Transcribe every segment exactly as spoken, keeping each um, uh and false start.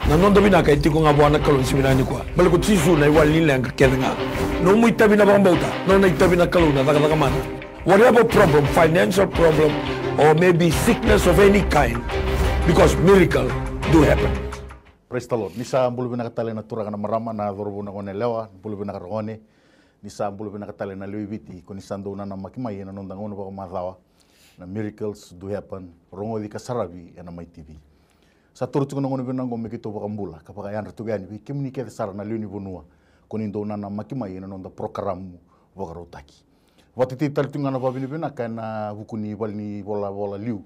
Na noda vinaka e tiko ga vua na Kalou ni siga vinaka nikua. Baleta ko Jisu na iwali ni leqa kece ga. Nomu itavi na vakabauta, nona itavi na Kalou na cakacaka mana. Whatever problem, financial problem, or maybe sickness of any kind, because miracle do happen. Praise the Lord. Ni sa bula vinaka tale na turaga na marama, na cauravou na gone yalewa, bula vinaka ragone. Ni sa bula vinaka tale na lewe i Viti, ko ni sa dau nanamaki mai ena noda gauna vakamacawa na Miracles Do Happen, rogoci ka saravi ena Mai T V. Sa toro tiko na gauna vinaka oqo me keitou vakabula ka vakayadra tiko yani vei kemuni kece sara na lewe ni vanua ko ni dau nanamaki mai ena noda porokaramu vakarautaki. Vakatetei tale tiko ga na vakavinavinaka ena vuku ni vale ni volavola liu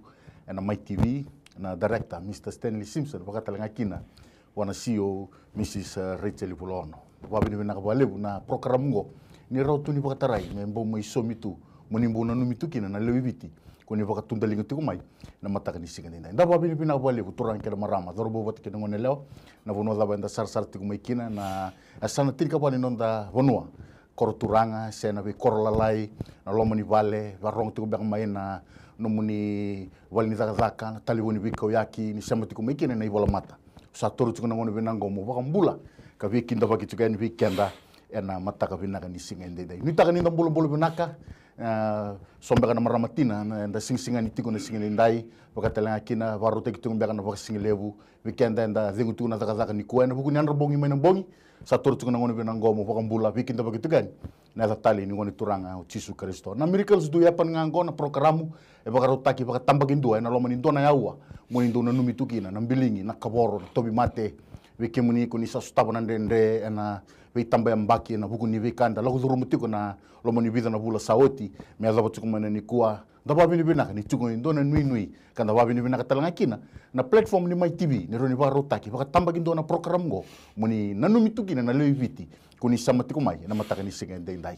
ena Mai T V, na director, Mister Stanley Simpson, vaka tale ga kina vua na C E O, Missus Rachel Vulaono. Vakavinavinaka vakalevu na porokaramu oqo ni rawa tu ni vakatarai me bau mai saumi tu, mo ni bau nanumi tu kina na lewe i Viti ko ni vakatudaliga tiko mai na mataka ni siga edaidai. Da vakavinavinaka vakalevu turaga kei na marama, cauravou vata kei na gone yalewa, na vanua cava eda sarasara tiko mai kina, na yasana tinikava ni noda vanua, koro turaga se na veikoro lalai, na loma ni vale, varogo tiko beka mai na nomuni vale ni cakacaka, na talevoni veikauyaki ni sema tiko mai kina na ivolamata. Sa toro tiko na gauna vinaka oqo mo vakabula ka veikidavaki tiko yani vei keda ena mataka vinaka ni siga edaidai. Nuitaka ni da bulabula vinaka, e, so beka na marama tina na, eda sigasigani tiko na siga edaidai, vaka tale ga kina vakarautaki tiko beka na vakasigalevu, vei keda eda cegu tiko na cakacaka nikua ena vuku ni yadra bogi mai na bogi. Sa toro tiko na gauna vinaka oqo mo vakabula, veikidavaki tiko yani na yaca talei ni Gone Turaga o Jisu Karisito. Na Miracles Do Happen ga oqo na porokaramu e vakarautaki vakatabakidua ena loma ni dua na aua, mo ni dau nanumi tu kina na biligi, na kavoro, na tauvimate. Vei kemuni ko ni sa sotava na dredre ena veitabayabaki ena vuku ni veika eda lako curuma tiko na loma ni vica na vula sa oti me yacova tiko mai na nikua, da vakavinavinaka ni tiko e dua na nuinui, ka da vakavinavinaka tale ga kina na platform ni Mai T V ni rawa ni vakarautaki vakatabakidua na porokaramu oqo, mo ni nanumi tu kina na lewe i Viti ko ni sema tiko mai ena mataka ni siga edaidai.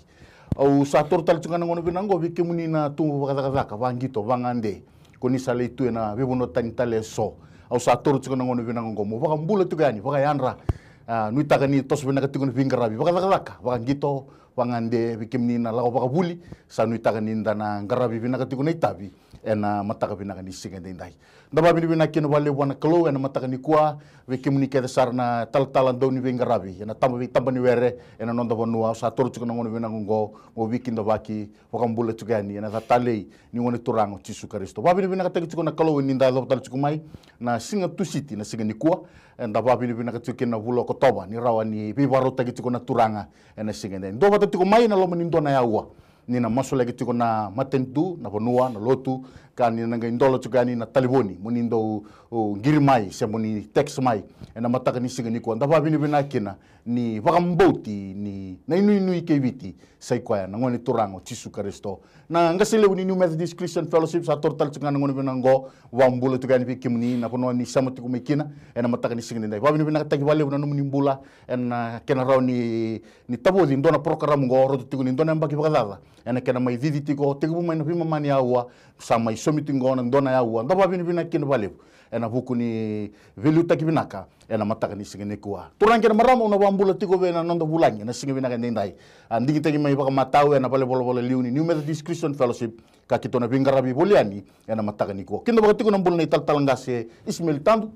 Au sa toro tale tiko ga na gauna vinaka oqo vei kemuni na tubu vakacakacaka, vaqito, vagade, ko ni sa lai tu ena veivanua tani tale eso. Au sa toro tiko na gauna vinaka oqo mo vakabula tiko yani, vakayadra. A, nuitaka ni toso vinaka tiko na veiqaravi vakacakacaka, vaqito, vagade, vei kemuni na lako vakavuli, sa nuitaka ni da na qaravi vinaka tiko na itavi ena mataka vinaka ni siga edaidai. Da vakavinavinaka kina vakalevu vua na Kalou ena mataka nikua, vei kemuni kece sara na talatala dau ni veiqaravi ena taba, veitaba ni were ena noda vanua. Sa toro tiko na gauna vinaka oqo mo veikidavaki, vakabula tiko yani ena yaca talei ni Gone Turaga o Jisu Karisito. Vakavinavinakataki tiko na Kalou ni da yacova tale tiko mai na siga Tusiti na siga nikua. Eda vakavinavinaka tiko kina na vula o Okotova ni rawa ni veivakarautaki tiko na turaga ena siga edaidai. Duavata tiko mai ena loma ni dua na aua, ni na masulaki tiko na matanitu, na vanua, na lotu, ka ni na qai dola tiko yani na talevoni mo ni dau, o, qiri mai se mo ni text mai ena mataka ni siga nikua. Da vakavinavinaka kina ni vakabauti ni na inuinui kei Viti sa i koya na Gone Turaga o Jisu Karisito. Na qase levu ni New Methodist Christian Fellowship sa toro tale tiko ga na gauna vinaka oqo, vakabula tiko yani vei kemuni na vanua ni sema tiko mai kina ena mataka ni siga edaidai. Vakavinavinakataki vakalevu na nomuni bula ena kena rawa ni, ni tavoci dua na porokaramu oqo, rauta tiko ni dua na yabaki vakacaca ena kena mai cici tiko, tekivu mai na veimama ni aua, sa mai saumi tiko oqo na dua na aua. Da vakavinavinaka kina vakalevu ena vuku ni veiliutaki vinaka ena mataka ni siga nikua. Turaga kei na marama, au na vakabula tiko vei na noda vulagi ena siga vinaka edaidai. A digitaki mai vakamatau ena valenivolavola liu ni New Methodist Christian Fellowship, ka keitou na veiqaravi voli yani ena mataka nikua. Kidavaka tiko na bula na italatala qase Ismail Tadu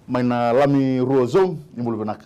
mai na Lami Rua Zone, ni bula vinaka.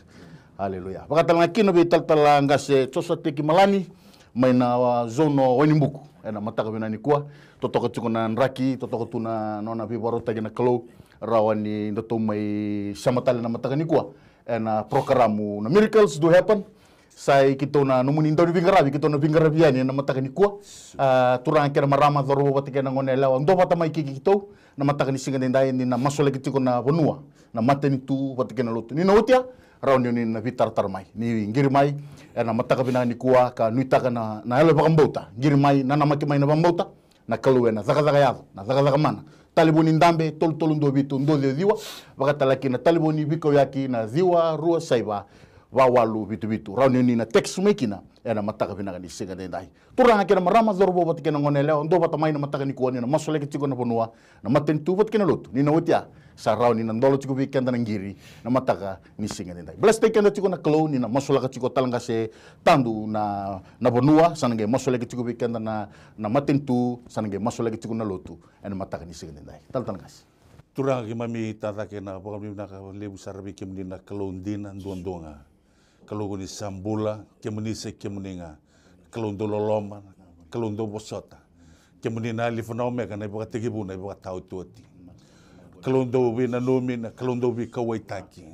Aleluya. Vaka tale ga kina vei talatala qase Joshua Teki Malani mai na, a, Zone o Wainibuku ena mataka vinaka nikua. Totoka tiko na draki, totoka tu na nona veivakarautaki na Kalou, rawa ni datou mai sema tale na mataka nikua ena porokaramu na Miracles Do Happen. Sa i keitou na nomuni dau ni veiqaravi, keitou na veiqaravi yani ena mataka nikua. A, turaga kei na marama, cauravou vata kei na gone yalewa, duavata mai kei keitou na mataka ni siga edaidai, ni na masulaki tiko na vanua, na matanitu vata kei na lotu. Ni na otia, rawa ni o ni na veitaratara mai, ni qiri mai ena mataka vinaka nikua, ka nuitaka na, na yalo vakabauta, qiri mai, nanamaki mai na vakabauta. Na Kalou ena cakacaka yaco, na cakacaka mana. Talevoni dabe, tolu tolu dua vitu dua ciwa ciwa, vaka tale kina na talevoni veikauyaki na ciwa rua saiva va walu vitu vitu. Rawa ni o ni na text mai kina ena mataka vinaka ni siga edaidai. Turaga kei na marama, cauravou vata kei na gone yalewa, duavata mai na mataka nikua, ni na masulaki tiko na vanua, na matanitu vata kei na lotu. Ni na otia, sa rawa ni na dola tiko vei keda na qiri na mataka ni siga edaidai. Blesstaki keda tiko na Kalou, ni na masulaka tiko talatala qase Tadu na, na vanua, sa na qai masulaki tiko vei keda na, na matanitu, sa na qai masulaki tiko na lotu ena mataka ni siga edaidai. Talatala qase. Turaga, keimami tacake na vakavinavinaka levu sara vei kemuni na Kalou dina duadua ga. Kalou ko ni sa bula, kemuni se kemuni ga. Kalou dau loloma, Kalou dau vosota. Kemuni na Alifa na Omeka, na ivakatekivu, na ivakataotioti. Kalou dau veinanumi, na Kalou dau veikauwaitaki.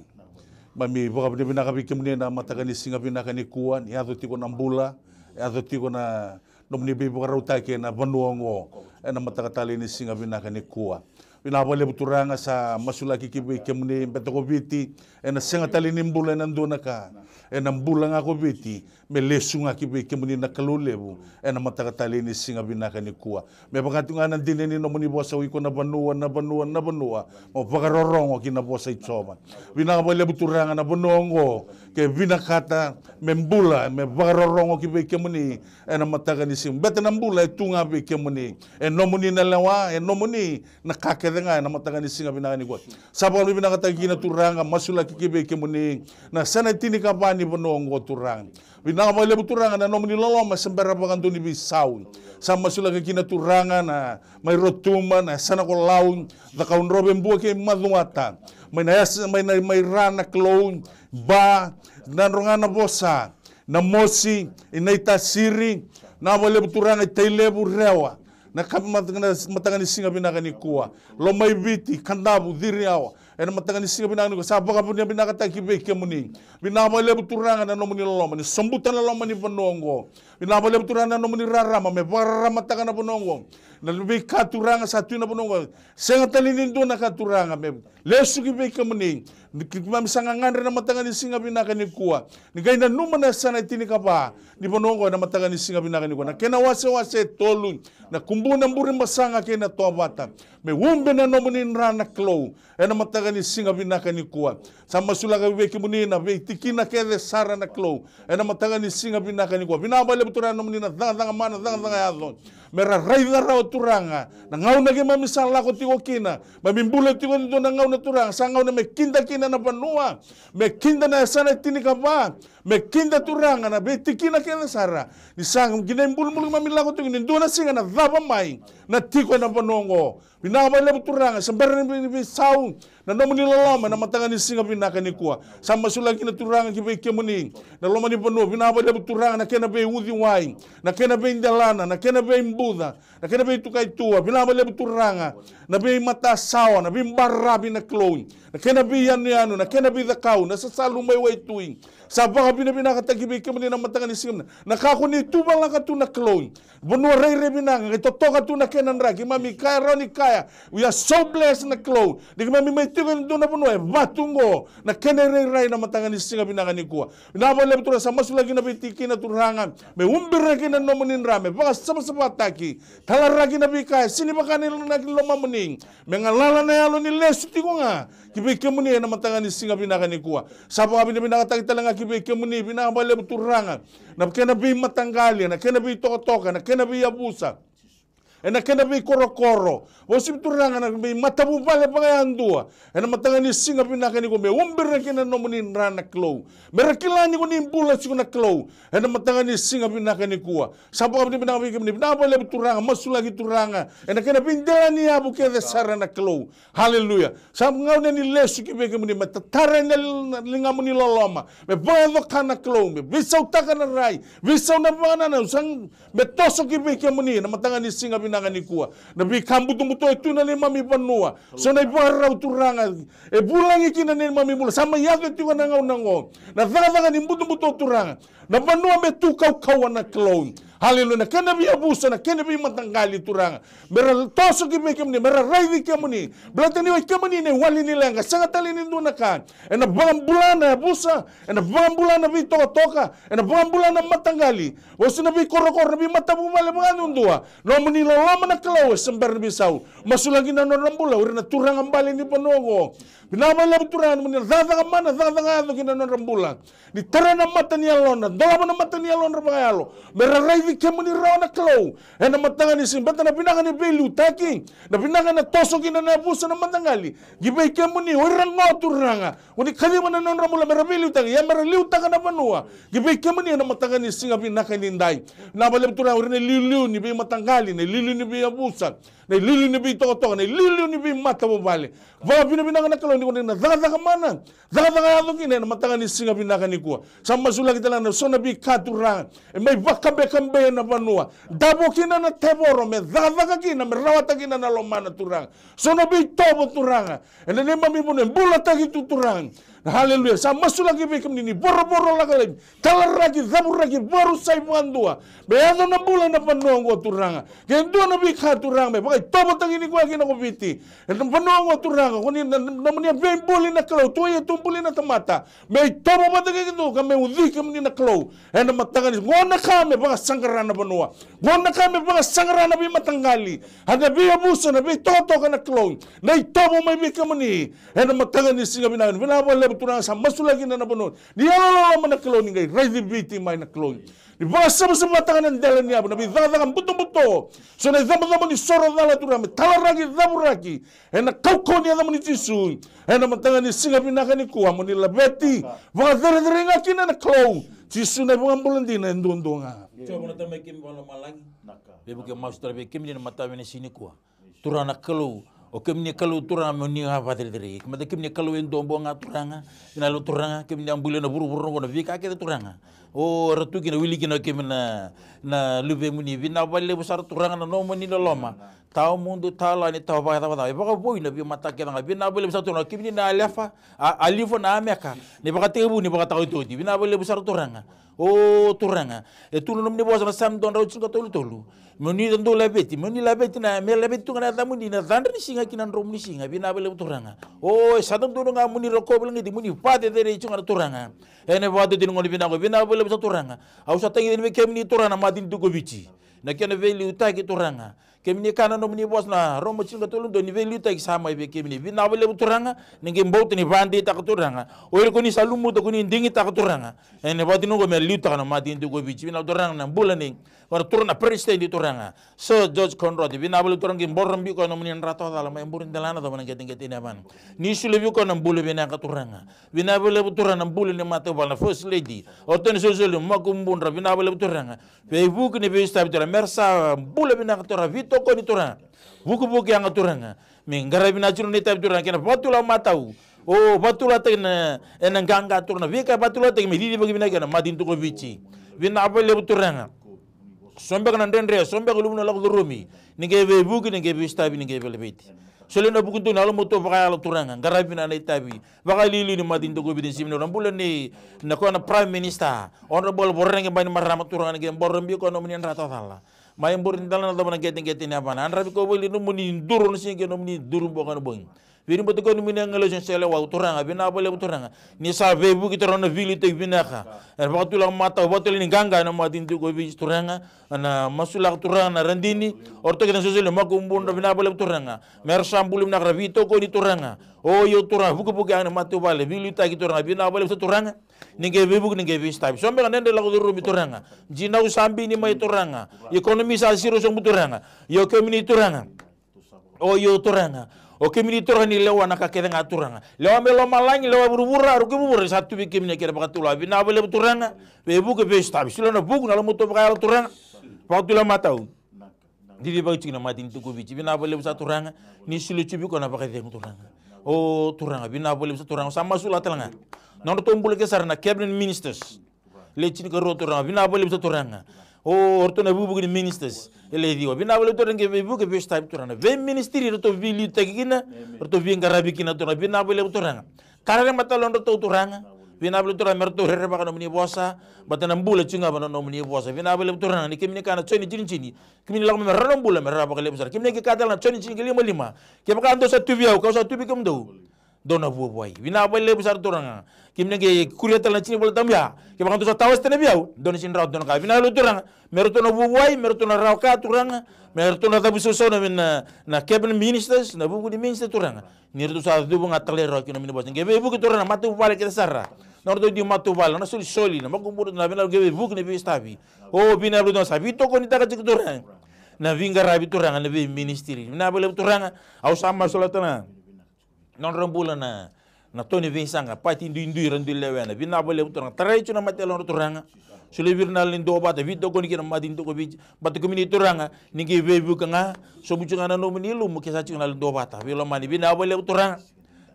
Mami vakavinavinaka vei kemuni na mataka ni siga vinaka nikua, ni yaco tiko na bula, yaco tiko na nomuni veivakarautaki ena vanua oqo, ena mataka talei ni siga vinaka nikua. Vinaka vakalevu Turaga, sa masulaki ki vei kemuni, beta ko Viti ena sega tale ni bula ena dua na ka, ena bula ga ko Viti, me lesu ga ki vei kemuni na Kalou levu, ena mataka talei ni siga vinaka nikua. Me vaka tu ga na dina ni nomuni vosa, o iko na vanua, na vanua, na vanua, mo vakarorogo ki na vosa i Jiova. Vinaka vakalevu Turaga, na vanua oqo ke vinakata me bula, me vakarorogo ki vei kemuni, ena mataka ni siga. Beta na bula e tu ga vei kemuni. E nomuni na lewa, e nomuni na ka kece ga, ena mataka ni siga vinaka nikua. Sa vakavinavinakataki kina Turaga, masulaki ki vei kemuni na yasana e tinikava ni vanua oqo Turaga. Vinaka vakalevu Turaga na nomuni loloma, se bera vakadua ni veisau. Sa masulaki kina Turaga na mai Rotuma, na yasana ko Lau, Cakaudrove, Bua kei Macuata. Mai na yasa, mai na, mai Ra na Kalou, Ba, Nadroga, Navosa, Namosi, i Naitasiri, vinaka vakalevu Turaga, i Tailevu, Rewa. Na ka mat-, na mataka ni siga vinaka nikua. Lomaiviti, Kadavu, Ciriawa. Ena mataka ni siga vinaka nikua, sa vakavinavinakataki vei kemuni. Vinaka vakalevu Turaga na nomuni loloma, ni sobuta na loma ni vanua oqo. Vinaka vakalevu Turaga na nomuni rarama, me vakararamataka na vanua oqo. Na veika Turaga sa tu na vanua oqo. Sega tale ni dua na ka Turaga, me lesu ki vei kemuni. Ni keimami sa gagadre na mataka ni siga vinaka nikua. Ni qai nanuma na yasana e tinikava ni vanua oqo ena mataka ni siga vinaka nikua. Na kena wasewase e tolu, na Kubu, na Burebasaga kei na Tovata. Me ube na nomuni dra na Kalou, ena mataka ni siga vinaka nikua. Sa masulaka vei kemuni na veitikina kece sara na Kalou, ena mataka ni siga vinaka nikua. Vinaka vakalevu Turaga na nomuni na cakacaka mana, cakacaka yaco. Me ra raica rawa Turaga na gauna keimami sa lako tiko kina. Mami bula tiko ena dua na gauna Turaga, sa gauna me kida kina na vanua, me kida na yasana e tinikava, me kida Turaga na veitikina kece sara. Ni sa qinai bulubulu keimami lako tiko, ni dua na siga na cava mai na tiko ena vanua oqo. Vinaka vakalevu Turaga, sa bera ni vei, ni veisau na nomuni loloma ena mataka ni siga vinaka nikua. Sa masulaki kina Turaga ki vei kemuni na loma ni vanua. Vinaka vakalevu Turaga na kena veiuciwai, na kena veidelana, na kena veibuca, na kena veitukai tua. Vinaka vakalevu Turaga na veimatasawa, na veibaravi na Kalou, na kena veiyanuyanu, na kena veicakau, na sasalu mai waitui. Sa vakavinavinakataki vei kemuni na mataka ni siga, na ka ko ni tuvalaka tu na Kalou. Vanua rairai vinaka, qai totoka tu na kena draki, mami kaya rawa ni kaya. We are so blessed na Kalou. Ni keimami mai tiko ena dua na vanua e vatu oqo na kena irairai na mataka ni siga vinaka nikua. Vinaka vakalevu Turaga, sa masulaki na veitikina Turaga, me ubira kina na nomuni dra, me vakasavasavataki, talaraki na veika e sini vaka na ilonaki lomamuni. Me galala na yalo ni lesu tiko ga ki vei kemuni ena mataka ni siga vinaka nikua. Sa vakavinavinakataki tale ga ki vei kemuni, vinaka vakalevu Turaga, na kena veimataqali, na kena veitokatoka, na kena veiyavusa, ena kena veikorokoro. Vosi Turaga na veimatavuvale vakayadua, ena mataka ni siga vinaka nikua, me ubira kina na nomuni dra na Kalou. Me ra kila ni ko ni bula tiko na Kalou ena mataka ni siga vinaka nikua. Sa vakavinavinaka vei kemuni, vinaka vakalevu Turaga, masulaki Turaga ena kena veidelaniyavu kece sara na Kalou. Haleluya. Sa gauna ni lesu ki vei kemuni, me tatara ena ligamuni loloma, me vakayaco ka na Kalou, me veisautaka na rai, veisau na vakanananu, sa me toso ki vei kemuni na mataka ni siga vinaka nikua. Na veika butobuto e tu na neimami vanua, so na ivakarau Turaga e vulagi kina na neimami bula, sa mai yaco tiko na gauna oqo na cakacaka ni butobuto Turaga. Na vanua me tu kaukauwa na Kalou. Haleluya. Na kena veiyavusa, na kena veimataqali Turaga, me ra toso ki vei kemuni, me ra raici kemuni. Baleta ni o kemuni na iwali ni leqa, sega tale ni dua na ka ena vakabula na yavusa, ena vakabula na veitokatoka, ena vakabula na mataqali, vosi na veikorokoro, na veimatavuvale vakaduadua. Nomuni loloma na Kalou e se bera ni veisau. Masulaki na nodra bula o ira na turaga bale ni vanua oqo. Vinaka vakalevu Turaga, nomuni cakacaka mana, cakacaka yaco ki na nodra bula. Ni tara na mata ni yalodra, dolava na mata ni yalodra vakayalo, me ra raici kemuni rawa na Kalou ena mataka ni siga. Baleta na vinaka ni veiliutaki, na vinaka na toso kina na yavusa, na mataqali, ki vei kemuni. O ira ga Turaga, o ni kaciva na nodra bula me ra veiliutaki, ia me ra liutaka na vanua ki vei kemuni ena mataka ni siga vinaka nidai. Vinaka vakalevu Turaga, o ira na iliuliu ni veimataqali, na iliuliu ni veiyavusa, Na iliuliu ni veitokatoka, na iliuliu ni veimatavuvale. Vakavinavinaka na Kalou ni ko ni na cakacaka mana. Cakacaka yaco kina ena mataka ni siga vinaka nikua. Sa masulaki tale ga na so na veika Turaga e mai vakabekabei ena vanua. Davo kina na tevoro me cakacaka kina, me rawata kina na lomana Turaga. So na veitovo Turaga ena neimami vanua e bulataki tu Turaga. Haleluya. Sa masulaki vei kemuni ni vorovoro lako laivi, talaraki, cavuraki, vakarusai vakadua. Me yaco na bula ena vanua oqo Turaga. Ke dua na veika Turaga me vakaitovotaki ni koya kina ko Viti, ena vanua oqo Turaga, ko ni na nomuni a veibuli na Kalou, tua ia tu buli na tamata. Me itovo vata kei keitou ka me ucui kemuni na Kalou. Ena mataka ni gona ka me vakasaqara na vanua, gona ka me vakasaqara na veimataqali, a na veiyavusa, na veitokatoka na Kalou. Na itovo mai vei kemuni. Ena mataka ni siga vinaka, vinaka vakalevu Turaga sa masulaki kina na vanua. Ni yalololoma na Kalou ni qai raici Viti mai na Kalou. Ni vakasavasavataka na dela ni yavu, na veicakacaka butobuto. So na icabocabo ni soro cala Turaga me talaraki, cavuraki. Ena kaukauwa ni yacamuni Jisu. Ena mataka ni siga vinaka nikua mo ni laveti. Vakacerecerei ga kina na Kalou. Jisu na iVakabula dina e duadua ga. Jiova na Tamai keimami vakalomalagi. Veivuke masu tale vei kemuni na mataka ni siga nikua. Turaga na Kalou, o kemuni Kalou Turaga mo ni a vakacerecerei. Kemuni, kemuni Kalou e duabau ga Turaga. Vinaka levu Turaga, kemuni a bulia na vuravura oqo, na veika kece Turaga. O era tu kina, wili kina o kemuni na, na luvemuni. Vinaka vakalevu sara Turaga na nomuni loloma. Tawa mudu, tawa lani, tawa vakacavacava. E vakavoui na veimataka kece ga. Vinaka vakalevu sara Turaga, kemuni na Alefa, a, Alifa, na Ameka. Ni vakatekivu, ni vakataotioti. Vinaka vakalevu sara Turaga. O Turaga, e tu na nomuni vosa na Same dua drau tinikatolu tolu. Mo ni dau laveti, mo ni laveti na, me laveti tu ga na yacamuni na cadra ni siga ki na dromu ni siga, vinaka vakalevu Turaga. O, e sa dodonu ga mo ni rokovi lagiti, mo ni vakacerecerei tu ga na Turaga. Ena vakatotini gona vinaka, vinaka vakalevu sa Turaga. Au sa tagici vei kemuni Turaga na matanitu ko Viti. Na kena veiliutaki Turaga. Kemuni kaya na nomuni vosa na Roma tinikatolu dua ni veiliutaki sa mai vei kemuni. Vinaka vakalevu Turaga, ni qai bauta ni vakadeitaka Turaga. O ira ko ni sa lumuta ko ni digitaka Turaga. Ena vakatotini oqo me liutaka na matanitu ko Viti. Vinaka Turaga na bula nei. Vara Turaga na peresitedi Turaga. Sir George Conrad. Vinaka vakalevu Turaga qai borobi koya na nomuni dra tawacala. Mai buri delana cava na qeteqete ni yavana. Ni solia vei koya na bula vinaka Turaga. Vinaka vakalevu Turaga na bula ni matavuvale na First Lady. O ratou na solisoli makubudra. Vinaka vakalevu Turaga. Veivuke ni veisitavi Turaga, me ra sa bula vinaka Turaga, veitokoni Turaga. Vukevuke yaga Turaga. Me qaravi vinaka tiko na itavi Turaga, kei na vakatulewa matau. O vakatulewa taki na, ena qaqa Turaga, na veika vakatulewa taki me cicivaki vinaka ena matanitu ko Viti. Vinaka vakalevu Turaga. So beka na dredre, so beka luvu na lako curumi. Ni qai veivuke, ni qai veisitavi, ni qai veilaveti. Solia na vuku donu na yalomatua vakayalo Turaga, qaravi vinaka na itavi. Vakaliuliu ni matanitu ko Viti ni sivi ni ra bula ni na koya na Prime Minister. Honorable Voreqe Bainimarama Turaga ni qai borobi koya na nomuni dra tawacala. Mai buri delana cava na qeteqete ni yavana. Yadravi koya voli na nomuni duru na siga kei na nomuni duru boka na bogi. Viribaita koya na nomuni agilosi na selewau Turaga. Vinaka vakalevu Turaga. Ni sa veivuke Turaga na veiliutaki vinaka. Era vakatulewa matau, vakatulewa ni qaqa na matanitu ko Viti Turaga. Na masulaka Turaga na radini. O ratou kece na solisoli makubudra vinaka vakalevu Turaga. Me ra sa bula vinaka ra veitokoni Turaga. O io Turaga, vukevuke yaga na matavuvale, veiliutaki Turaga, vinaka vakalevu sa Turaga. Ni qai veivuke, ni qai veisitavi. So beka na dredre lako curumi Turaga. Jinau sa bini mai Turaga. Ikonomi sa siro sobu Turaga. Io kemuni Turaga. O io Turaga. O kemuni Turaga ni lewa na ka kece ga Turaga. Lewa mai lomalagi, lewa vuravura, ruku i vuravura, sa tu vei kemuni na kena vakatulewa. Vinaka vakalevu Turaga. Veivuke, veisitavi. Solia na vuku, na yalomatua vakayalo Turaga. Vakatulewa matau. Cicivaki tiko na matanitu ko Viti. Vinaka vakalevu sa Turaga. Ni solia tiko vei koya na vakacegu Turaga. O Turaga, vinaka vakalevu sa Turaga. Sa masulaka tale ga na nodratou bula kece sara na cabinet ministers. Le tinikarua Turaga. Vinaka vakalevu sa Turaga. O ratou na vukevuke ni ministers. E le ciwa. Vinaka vakalevu Turaga qai veivuke, veisitavi Turaga. Veiministry ratou veiliutaki kina. Ratou veiqaravi kina Turaga. Vinaka vakalevu Turaga. Karere matalodratou Turaga. Vinaka vakalevu Turaga me ratou rerevaka na nomuni vosa. Baleta na bula tiko ga va na nomuni vosa. Vinaka vakalevu Turaga ni kemuni kaya na Joni tinitini. Kemuni lako mai me rawa na bula, me rawa vakalevu sara. Kemuni qai kaya tale na Joni tinikalima lima. Kevaka dou sa tu vei au, ka'u sa tu vei kemudou. Dou na vuavuai. Vinaka vakalevu sara Turaga. Kemuni qai kuria tale na tiki ni Vola Tabu ya. Kevaka dou sa tawase tale vei au, dou na sega ni rawa dou na ka. Vinaka vakalevu Turaga. Me ratou na vuavuai, me ratou na rawa ka Turaga. Me ratou na cavusausau na, na, na cabinet ministers, na vuku ni minister Turaga. Ni ratou sa cuva ga talai rawa ki na nomuni vosa. Qai veivuke Turaga na matavuvale kece sara. Na nodratou dui matavuvale, na solisoli, na makubudra, na vinaka, qai veivuke ni veisitavi. O vinaka vakalevu Turaga sa veitokonitaka tiko Turaga. Na veiqaravi Turaga, na veiministry. Vinaka vakalevu Turaga, au sa masulaka tale ga na nodra bula na, Na toni veisaqa, pati duidui ra dui lewena. Vinaka vakalevu turaga. Tarai tu na mate yalodra turaga. Solia vei ira na yalo ni duavata, veitokoni kina na matanitu ko Viti. Baleta kemuni turaga, ni qai veivuke ga, sobu tu ga na nomuni ilumu, ke sa tiko na yalo ni duavata. Veilomani, vinaka vakalevu turaga.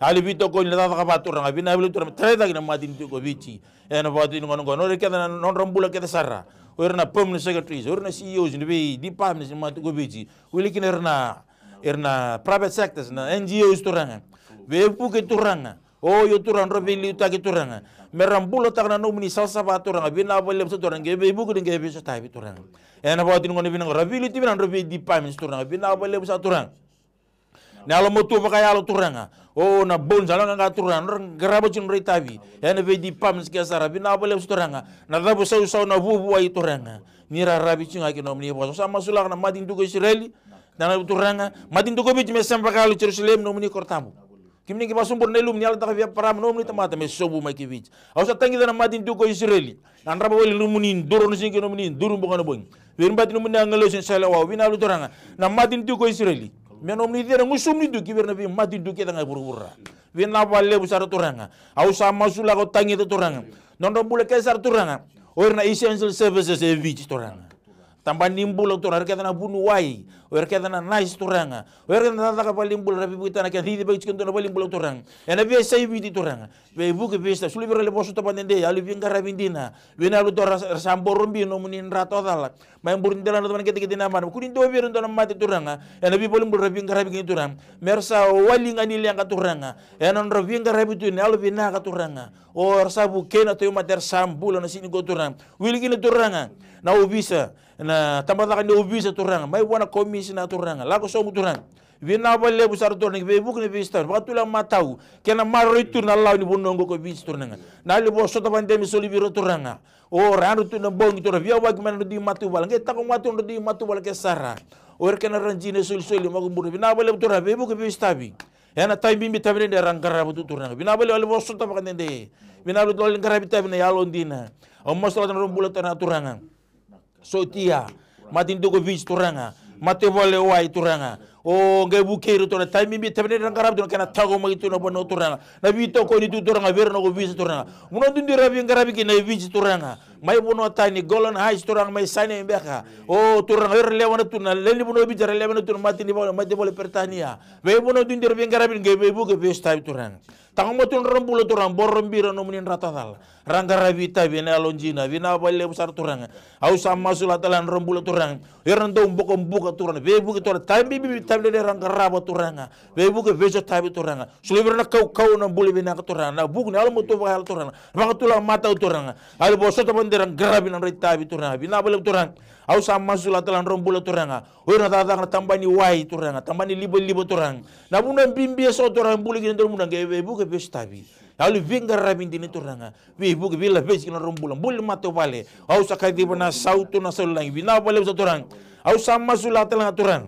Yalo ni veitokoni, na cakacaka vata turaga. Vinaka vakalevu turaga. Tarai cake na matanitu ko Viti. Ena vakatini gona qo. Nodra kece na nodra bula kece sara. O ira na permanent secretaries, o ira na C E Os ni vei departments ni matanitu ko Viti. Wili kina ira na, ira na private sectors, na N G Os turaga. Veivuke turaga. O io turaga, nodra veiliutaki turaga. Me ra bulataka na nomuni savasava turaga. Vinaka vakalevu sa turaga. Qai veivuke ni qai veisotavi turaga. Ena vakatini gona vinaka ra veiliutaki vei na nodra vei departments turaga. Vinaka vakalevu sa turaga. Na yalomatua vakayalo turaga. O na bones, yalo qaqa turaga. Nodra qarava tu nodra itavi. Ena vei departments ke sara. Vinaka vakalevu sa turaga. Na cavu sausau na vuavuai turaga. Ni raravi tu ga ki na nomuni vosa. Sa masulaka na matanitu ko Isireli. Na na turaga. Matanitu ko Viti me sema vakayalo i Jerusalemi nomuni koro tabu. Kemuni qai vakasobura na ilumu ni yalataka vei Eparama nomuni tamata me sobu mai ki Viti. Au sa tagica na matanitu ko Isireli. Na drava wale nomuni duru na siga kei nomuni duru boka na bogi. Veibati nomuni agilosi ni sele wau. Vinaka vakalevu turaga. Na matanitu ko Isireli. Me nomuni cei na gusumuni tu ki vei ira na veimatanitu kece ga e vuravura. Vinaka vakalevu sara turaga. Au sa masulaka, au tagica turaga. Nodra bula kece sara turaga. O ira na essential services e Viti turaga. Tabana ni bula turaga, o ira kece na vuniwai, o ira kece na nasi turaga, o ira kece na cakacaka valenibula, ra veivuketaka na kena cici vei tiko dua na valenibula turaga. Ena veiyasai Viti turaga. Veivuke, veisotavi, solia vei ira na lewe vosota vakadede, yalo ni veiqaravi dina. Vinaka vakalevu turaga, ra sa boro biu nomuni dra tawacala. Mai boro dela na cava na ketekete ni yabana. Kua ni dua vei ira dua na mate turaga. Ena veivalenibula ra veiqaravi kina turaga. Me ra sa wali ga ni leqa turaga. Ena nodra veiqaravi tu ena yalo vinaka turaga. O ra sa vukei na tauvimate, ra sa bula na siga qo turaga. Wili kina turaga na ovisa, na tabacakacaka ni ovisa turaga, mai vua na komisina turaga, lako sobu turaga. Vinaka vakalevu sara turaga, ni veivuke ni veisotari, vakatulewataka matau, kei na maroroi tu na lawa ni vanua oqo ko Viti turaga. Na lewe vosota vakadede me soli vei ira turaga. O ra yadra tu na bogi turaga, veiyawaki mai na nodra dui matavuvale, qai taqomaka tu na nodra dui matavuvale ke sara. O ira kei na radini e solisoli, makubura, vinaka vakalevu turaga, veivuke veisotavi. Ena tavi bibi, tavi dredre ra qarava tu turaga. Vinaka vakalevu, lewe vosota vakadede. Vinaka vakalevu, qaravi tavi na yalo dina. Au masulaka na nodra bula turaga, turaga. Sotia. Matanitu ko Viti turaga. Matavuvale Wai turaga. O qai vukei ira turaga. Tavi bibi, tavi dredre ra qarava tu na kena taqomaki tu na vanua turaga. Na veitokoni tu turaga, vei ira na ovisa turaga. Vanua duidui ra veiqaravi kina e Viti turaga. Mai vanua tani, Golan Heights turaga, mai Sinai beka. O turaga, o ira lewena tu na lewe ni vanua o Viti, era lewena tu na mata ni vale, mata ni vale Peritania. Veivanua duidui ra veiqaravi, qai veivuke veisotavi turaga. Taqomaka tu na nodra bula turaga, boro biu ira nomuni dra tawacala. Ra qaravi itavi ena yalo dina, vinaka vakalevu sara turaga. Au sa masulaka tale na nodra bula turaga. O ira na dau bokobuka turaga, veivuke turaga, tavi bibi, tavi dredre ra qarava turaga. Veivuke veisotavi turaga. Solia vei ira na kaukauwa, na bula vinaka turaga, na vuku ni yalomatua vakayalo turaga, vakatulewataka matau turaga. Yalo vosota vakadede ra qaravi na nodra itavi turaga. Vinaka vakalevu turaga. Au sa masulaka tale na nodra bula turaga. O ira na cakacaka na tabana ni wai turaga, tabana ni livaliva turaga. Na vanua bibi eso turaga, bula kina dua na vanua qai veivuke veisotavi. Yalo ni veiqaravi dina turaga. Veivuke, veilaveti kina nodra bula. Bula ni matavuvale. Au sa kaciva na sautu, na saulagi. Vinaka vakalevu sara turaga. Au sa masulaka tale ga turaga.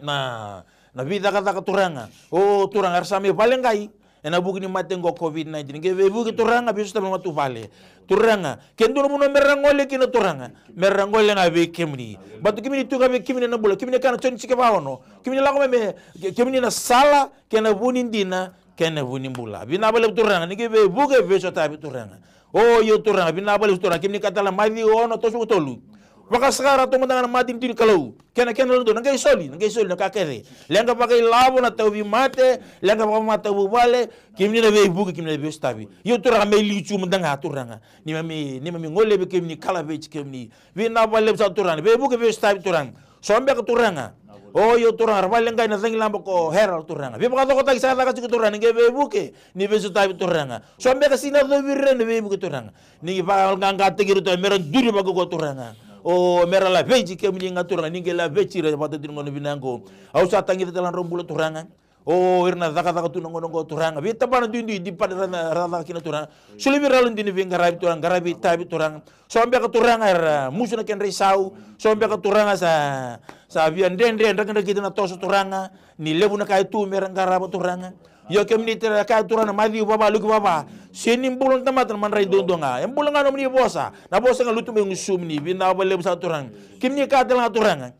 Na, na veicakacaka turaga. O turaga, era sa mai vale qai. Ena vuku ni mate qo COVID nineteen. Qai veivuke turaga, veisotavi na matavuvale. Turaga, ke dua na vanua me ra gole kina turaga. Me ra gole ga vei kemuni. Baleta kemuni tu ga vei kemuni na bula. Kemuni kaya na Joni tiko vakaono. Kemuni lako mai me, ke-, kemuni na sala, kei na vu ni dina, kei na vu ni bula. Vinaka vakalevu turaga, ni qai veivuke veisotavi turaga. O io turaga, vinaka vakalevu turaga, kemuni kaya tale na Maciu ono tolusagavulu ka tolu. Vakasaqara toka mada ga na matanitu ni Kalou. Kei na, kei na yalododonu, na qai soli, na qai soli na ka kece. Leqa vakailavo, na tauvimate, leqa vakamatavuvale, kemuni na veivuke, kemuni na veisotavi. Io turaga, me liu tu mada ga turaga. Neimami, neimami golevi kemuni, ka laveti kemuni. Vinaka vakalevu sara turaga, veivuke veisotavi turaga. So beka turaga. O io turaga, ra vale qai na cagilaba ko Harold turaga. Veivakacokotaki sa caka tiko turaga, ni qai veivuke, ni veisotavi turaga. So beka sega ni yacovi ira na veivuke turaga. Ni vakayaloqaqataki ira turaga, me ra duri vakaukauwa turaga. O me ra laveti kemuni ga turaga, ni qai laveti ira vata tu na gauna vinaka qo. Au sa tagica tale na nodra bula turaga. O ira na cakacaka tu na gauna qo turaga. Veitabana duidui, department ra na, ra cakacaka kina turaga. Solia vei ira yalodina ni veiqaravi turaga, qaravi itavi turaga. So beka turaga era musu na kedra isau. So beka turaga sa, sa via dredre, drakidrakita na toso turaga. Ni levu na ka e tu me ra qarava turaga. Io kemuni turaga, kaya turaga na Maciu vava, Luke vava. Sega ni bula na tamata na madrai duadua ga. E bula ga nomuni vosa. Na vosa ga lutu mai gusumuni. Vinaka vakalevu sara turaga. Kemuni kaya tale ga turaga.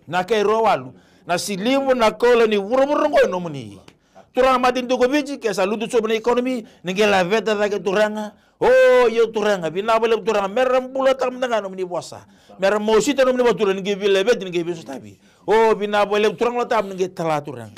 Na ka e rua walu. Na siliva, na koula ni vuravura oqo e nomuni. Turaga, matanitu ko Viti, ke sa lutu sobu na economy, ni qai laveta cake Turaga. O, io Turaga, vinaka vakalevu Turaga, mera bulataka mada ga nomuni vosa. Mera mosita nomuni vosa Turaga, ni qai veilaveti, ni qai veisotavi. O, vinaka vakalevu Turaga, Lord Tabu, ni qai tala Turaga.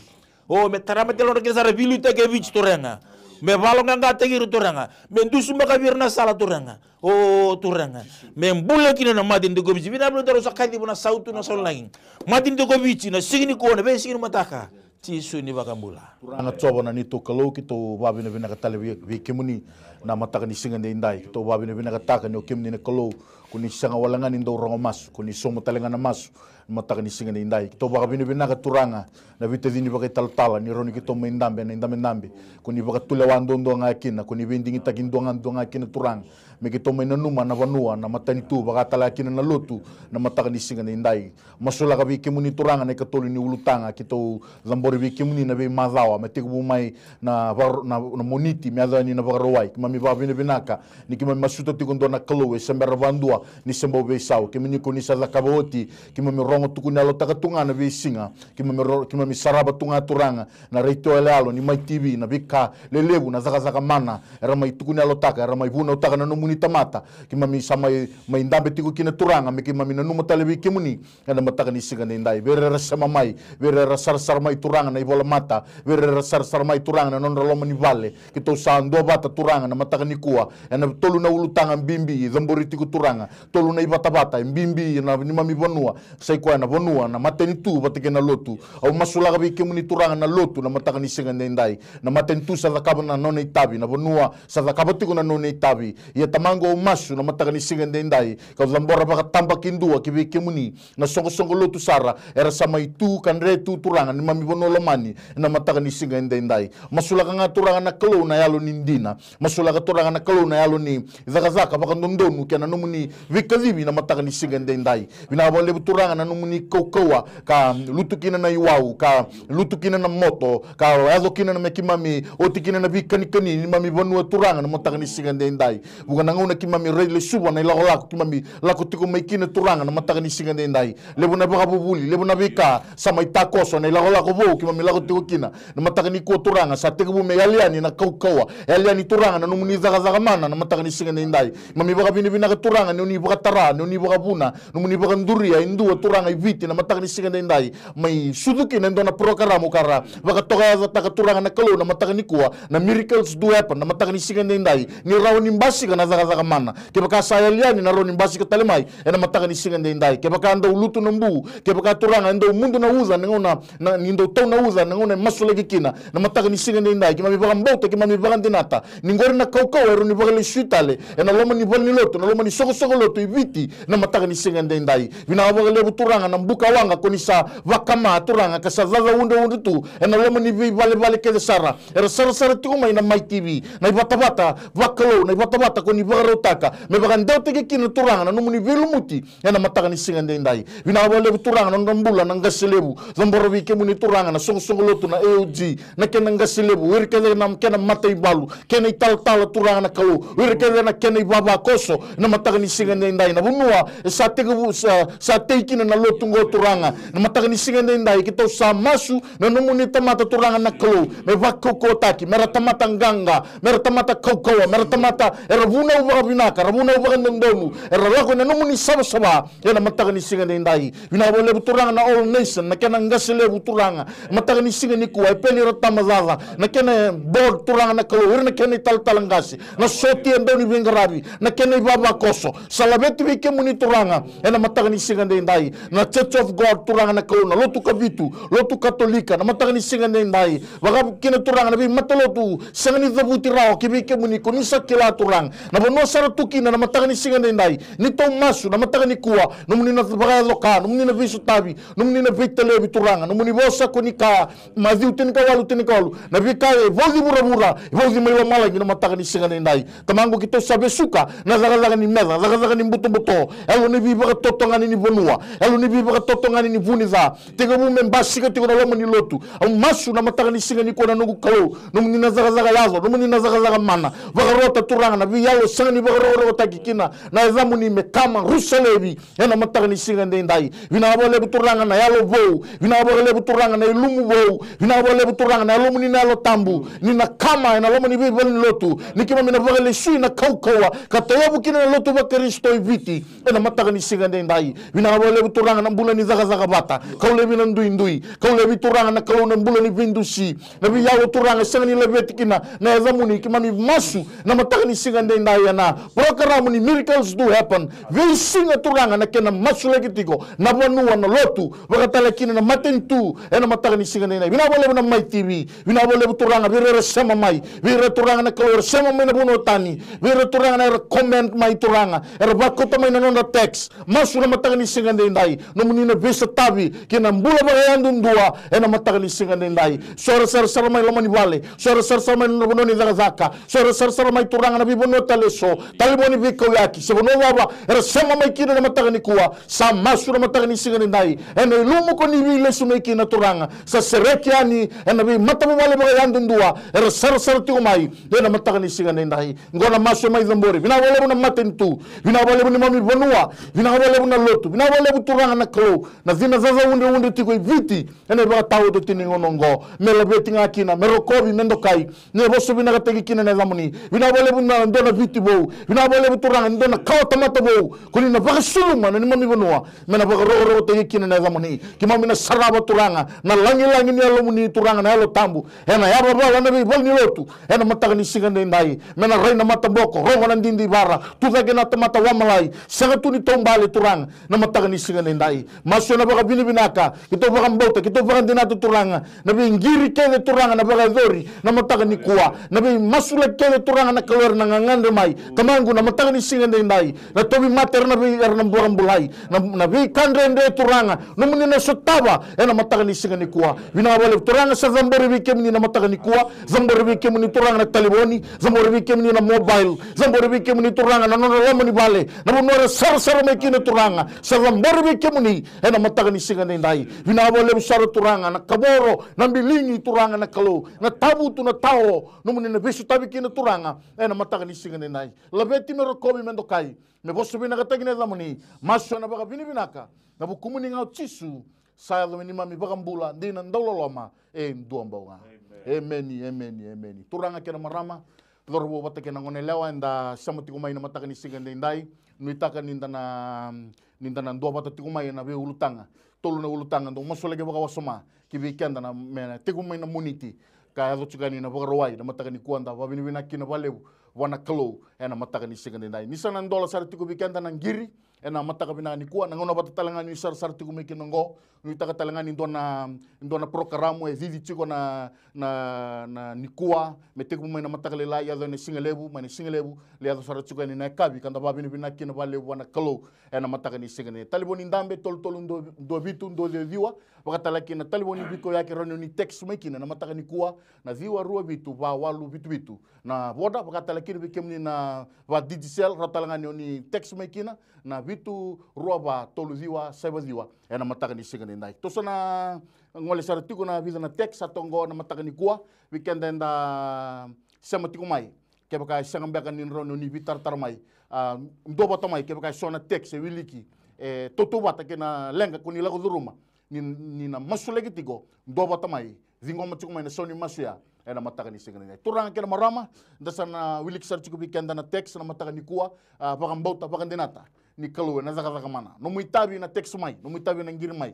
O, me tara mate lodra kece sara veiliutaki e Viti Turaga. Me vakaloqaqataki ira Turaga. Me dusimaka vei ira na sala Turaga. O Turaga. Me bula kina na matanitu ko Viti. Vinaka vakalevu Turaga, sa kaciva na sautu na saulagi. Matanitu ko Viti, na siga nikua, na veisiga ni mataka. Jisu ni vakabula. Turaga Jiova na neitou Kalou, keitou vakavinavinaka tale vei, vei kemuni na mataka ni siga edaidai. Keitou vakavinavinakataka ni o kemuni na Kalou, ko ni sega wale ga ni dau rogo masu, ko ni sauma tale ga na masu na mataka ni siga edaidai. Keitou vakavinavinaka Turaga na veitacini vakaitalatala, ni rawa ni keitou mai dabe ena idabedabe. Ko ni vakatulewa duadua ga kina, ko ni veidigitaki duagadua ga kina Turaga. Me keitou mai nanuma na vanua, na matanitu, vakatalega kina na lotu na mataka ni siga edaidai. Masulaka vei kemuni Turaga na ikatolu ni ulutaga keitou cabori vei kemuni na veimacawa me tekivu mai na, vaka- na, na Moniti me yaco yani na Vakarauwai. Keimami vakavinavinaka ni keimami masuta tiko dua na Kalou e se bera vakadua ni se bau veisau. Kemuni ko ni sa cakava oti, keimami rogo tukuni yalotaka tu ga na veisiga. Keimami ro- keimami sarava tu ga Turaga na retio yaloyalo ni Mai T V, na veika lelevu, na cakacaka mana era mai tukuni yalotaka, era mai vunautaka na nomuni tamata. Keimami sa mai, mai dabe tiko kina Turaga, me keimami nanuma tale vei kemuni ena mataka ni siga edaidai. Vei ira era sema mai, vei ira era sarasara mai Turaga na ivolamata, vei ira era sarasara mai Turaga na nodra loma ni vale. Keitou sa duavata Turaga na mataka nikua ena tolu na ulutaga bibi e cabori tiko Turaga. Tolu na ivatavata e bibi ena neimami vanua, sa i koya na vanua, na matanitu vata kei na lotu. Au masulaka vei kemuni Turaga na lotu na mataka ni siga edaidai. Na matanitu sa cakava na nona itavi, na vanua sa cakava tiko na nona itavi. Ia Tamaqu, au masu na mataka ni siga edaidai, kau cabora vakatabakidua ki vei kemuni na soqosoqo lotu sara era sa mai tu ka dre tu Turaga neimami vanua lomani ena mataka ni siga edaidai. Masulaka ga Turaga na Kalou na yalo ni dina. Masulaka Turaga na Kalou na yalo ni cakacaka vakadodonu kei na nomuni veikacivi na mataka ni siga edaidai. Vinaka vakalevu Turaga na nomuni kaukauwa ka lutu kina na iwau, ka lutu kina na moto, ka yaco kina na me keimami oti kina na veikanikani neimami vanua Turaga na mataka ni siga edaidai. Vuqa na gauna keimami rai lesuva na ilakolako keimami lako tiko mai kina Turaga na mataka ni siga edaidai. Levu na vakavuvuli, levu na veika sa mai takoso na ilakolako vou keimami lako tiko kina. Na mataka nikua Turaga sa tekivu me yali yani na kaukauwa, yali yani Turaga na nomuni cakacaka mana na mataka ni siga edaidai. Keimami vakavinavinaka Turaga ni oni vakatara, ni oni vakavuna, nomuni vakaduria e dua Turaga i Viti na mataka ni siga edaidai. Mai sucu kina e dua na porokaramu ka ra vakatokayacataka Turaga na Kalou na mataka nikua, na Miracles Do Happen na mataka ni siga edaidai. Ni rawa ni basika na cakacaka mana. Kevaka sa yali yani na rawa ni basika tale mai ena mataka ni siga edaidai. Kevaka dau lutu na bu, kevaka Turaga e dau mudu na uca na gauna, na, ni dau tau na uca na gauna e masulaki kina na mataka ni siga edaidai. Keimami vakabauta, keimami vakadinata ni qori na kaukauwa e rawa ni vakalesui tale ena loma ni valenilotu, na loma ni soqosoqo lotu i Viti na mataka ni siga edaidai. Vinaka vakalevu Turaga na buka waqa ko ni sa vakama Turaga ka sa caca udreudre tu ena loma ni veivalevale kece sara era sarasara tiko mai na Mai T V, na ivatavata vakalou, na ivatavata ko ni vakarautaka me vakadewataki kina Turaga na nomuni veilumuti ena mataka ni siga edaidai. Vinaka vakalevu Turaga na nodra bula na qase levu, cabora vei kemuni Turaga na soqosoqo lotu na A O G, na kena qase levu, o ira kece na kena mataivalu, kena italatala Turaga na Kalou, o ira kece na kena ivavakoso na mataka ni siga edaidai. Na vanua e sa tekivu, sa, sa tei kina na lotu qo Turaga na mataka ni siga edaidai. Keitou sa masu na nomuni tamata Turaga na Kalou me vakaukauwataki, mera tamata qaqa, mera tamata kaukauwa, mera tamata era vunau vakavinaka, era vunau vakadodonu, era lako ena nomuni savasava ena mataka ni siga edaidai. Vinaka vakalevu Turaga na All Nation, na kena qase levu Turaga, mataka ni siga nikua e peli ira tamacaca, na kena board Turaga na Kalou, ira na kena italatala qase, na sotia e dau ni veiqaravi, na kena ivavakoso, sa laveti vei kemuni Turaga ena mataka ni siga edaidai. Na Church of God Turaga na Kalou, na lotu Kavitu, lotu Katolika na mataka ni siga edaidai. Vaka kina Turaga na veimatalotu sega ni cavuti rawa ki vei kemuni, ko ni sa kila Turaga na vanua sara tu kina na mataka ni siga edaidai. Ni tou masu na mataka nikua, nomuni na vakayaco ka, nomuni na veisotavi, nomuni na veitalevi Turaga, nomuni vosa ko ni kaya, Maciu tinikawalu, tinikawalu, na veika e vauci vuravura e vauci mai lomalagi na mataka ni siga edaidai. Tamaqu, keitou sa vesuka na cakacaka ni meca, cakacaka ni butobuto, yalo ni veivakatotogani ni vanua, yalo ni veivakatotogani ni vu ni ca, tekivu me basika tiko na loma ni lotu. Au masu na mataka ni siga nikua na noqu Kalou, nomuni na cakacaka yaco, nomuni na cakacaka mana. Vakarota Turaga na veiyalo sega ni vakarokorokotaki kina na yacamuni me kama rusa laivi ena mataka ni siga edaidai. Vinaka vakalevu Turaga na yalo vou, vinaka vakalevu Turaga na lumu vou. Vinaka vakalevu Turaga na yalomuni na Yalo Tabu ni na kama ena loma ni veivale ni lotu, ni keimami na vakalesui na kaukauwa ka tauyavu kina na lotu vaKarisito e Viti ena mataka ni siga edaidai. Vinaka vakalevu Turaga na bula ni cakacaka vata, kau laivi na duidui, kau laivi Turaga na Kalou na bula ni veidusi, na veiyalo Turaga e sega ni laveti kina na yacamuni. Keimami masu na mataka ni siga edaidai ena porokaramu ni Miracles Do Happen, veisiga Turaga na kena masulaki tiko na vanua, na lotu, vakatale kina na matanitu ena mataka ni siga edaidai. Vinaka vakalevu na Mai T V, vinaka vakalevu Turaga vei ira era sema mai, vei ira Turaga na Kalou era sema mai na vanua tani, vei ira Turaga na era comment mai Turaga, era vakauta mai na nodra text. Masu na mataka ni siga edaidai, nomuni na veisotavi kei na bula vakayadudua ena mataka ni siga edaidai. So era sarasara mai loma ni vale, so era sarasara mai na vanua ni cakacaka, so era sarasara mai Turaga na veivanua tale eso, talevoni veikauyaki se vanua cava era sema mai kina na mataka nikua, sa masu na mataka ni siga edaidai. Ena ilumu ko ni veilesu mai kina Turaga, sa sereki yani ena veimatavuvale vakayadudua era sarasara tiko mai ena mataka ni siga edaidai. Qo na masu e Mai Cabori. Vinaka vakalevu na matanitu, vinaka vakalevu neimami vanua, vinaka vakalevu na lotu, vinaka vakalevu Turaga na Kalou na cina caca udreudre tiko e Viti ena ivakataotioti ni gauna oqo. Me laveti ga kina, me rokovi, me dokai, me vosa vinakataki kina na yacamuni. Vinaka vakalevu na dua na Viti vou, vinaka vakalevu Turaga na dua na kawatamata vou ko ni na vakasuluma na neimami vanua me na vakarokorokotaki kina na yacamuni. Keimami na sarava Turaga na lagilagi ni yalomuni Turaga na Yalo Tabu ena yavavala na veivale ni lotu ena mataka ni siga edaidai. Me na rai na mataboko, rogo na didivara, tucake na tamata wamalai, sega tu ni taubale Turaga na mataka ni siga edaidai. Masu ena vakavinavinaka, keitou vakabauta, keitou vakadinata Turaga na veiqiri kece Turaga na vakayacori na mataka nikua, na veimasulaki kece Turaga na Kalou era na gagadre mai. Tamaqu na mataka ni siga edaidai, na tauvimate era na vei, era na vakabulai, na, na veika dredre Turaga nomuni na sotava ena mataka ni siga nikua. Vinaka vakalevu Turaga, sa cabori vei kemuni na mataka nikua, cabori vei kemuni Turaga na talevoni, cabori vei kemuni na mobile, cabori vei kemuni Turaga na nodra loma ni vale, na vanua era sarasara mai kina Turaga, sa cabori vei kemuni ena mataka ni siga edaidai. Vinaka vakalevu sara Turaga na kavoro, na biligi Turaga na Kalou, na tavutu, na tao, nomuni na veisotavi kina Turaga ena mataka ni siga edaidai. Laveti, me rokovi, me dokai, me vosa vinakataki na yacamuni. Masu ena vakavinavinaka ena vukumuni ga o Jisu, sa yaco me neimami vakabula, dina, dauloloma e dua bau ga. Emeni, emeni, emeni. Turaga kei na marama, cauravou vata kei na goneyalewa eda sema tiko mai na mataka ni siga edaidai, nuitaka ni da na, ni da na duavata tiko mai ena veiulutaga. Tolu na ulutaga dau masulaki vakawasoma ki vei keda na, me tekivu mai na Moniti ka yaco tiko yani na Vakarauwai na mataka nikua. Da vakavinavinaka kina vakalevu vua na Kalou ena mataka ni siga edaidai. Ni sa na dola sara tiko vei keda na qiri ena mataka vinaka nikua, na gauna vata tale ga ni sarasara tiko mai kina oqo, nuitaka tale ga ni dua na, dua na porokaramu e cici tiko na, na, na nikua, me tekivu mai na mataka lailai, yaco ena sigalevu, mai na sigalevu lai yaco sara tiko yani na yakavi, ka da vakavinavinaka kina vakalevu vua na Kalou ena mataka ni siga edaidai. Talevoni dabe tolu tolu dua, dua vitu dua ciwa ciwa, vakatale kina talevoni veikauyaki rawa ni text mai kina na mataka nikua, na ciwa rua vitu va walu vitu vitu. Na Voda, vakatale kina vei kemuni na va Digicel, rawa tale ga ni oni text mai kina na vitu rua va tolu ciwa saiva ciwa ena mataka ni siga edaidai. Tou sa na gole sara tiko na vica na text sa tu oqo na mataka nikua, vei keda eda sema tiko mai. Kevaka e sega beka ni rawa ni oni veitaratara mai, a, duavata mai, kevaka e so na text e wiliki e tautauvata kei na leqa ko ni lako curuma, ni, ni na masulaki tiko, duavata mai, ciqoma tiko mai na sau ni masu ya ena mataka ni siga edaidai. Turaga kei na marama, da sa na wiliki sara tiko vei keda na text na mataka nikua, a, vakabauta, vakadinata ni Kalou ena cakacaka mana. Nomu itavi na text mai, nomu itavi na qiri mai,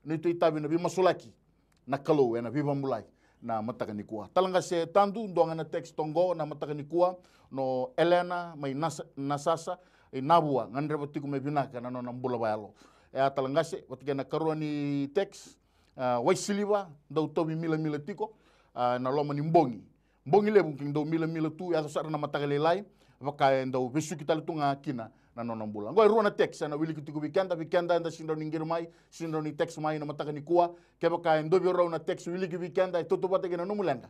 neitou itavi na veimasulaki, na Kalou ena veivakabulai na mataka nikua. Talaqase Tadu, dua ga na text oqo na mataka nikua, no Elena mai Nasa, Nasasa, i Navua, gadreva tiko me vinaka na nona bula vakayalo. E a Talaqase, vata kei na karua ni text, a, Waisiliva, dau tauvi milamila tiko, a, na loma ni bogi. Bogi levu, kei dau milamila tu, yaco sara na mataka lailai, vaka e dau vesuki tale tu ga kina na nona bula. Oqo e rua na text ena wiliki tiko vei keda, vei keda eda sega ni qiri mai, sega ni text mai na mataka nikua. Kevaka e dua vei rau na text wiliki vei keda e tautauvata kei na nomu leqa,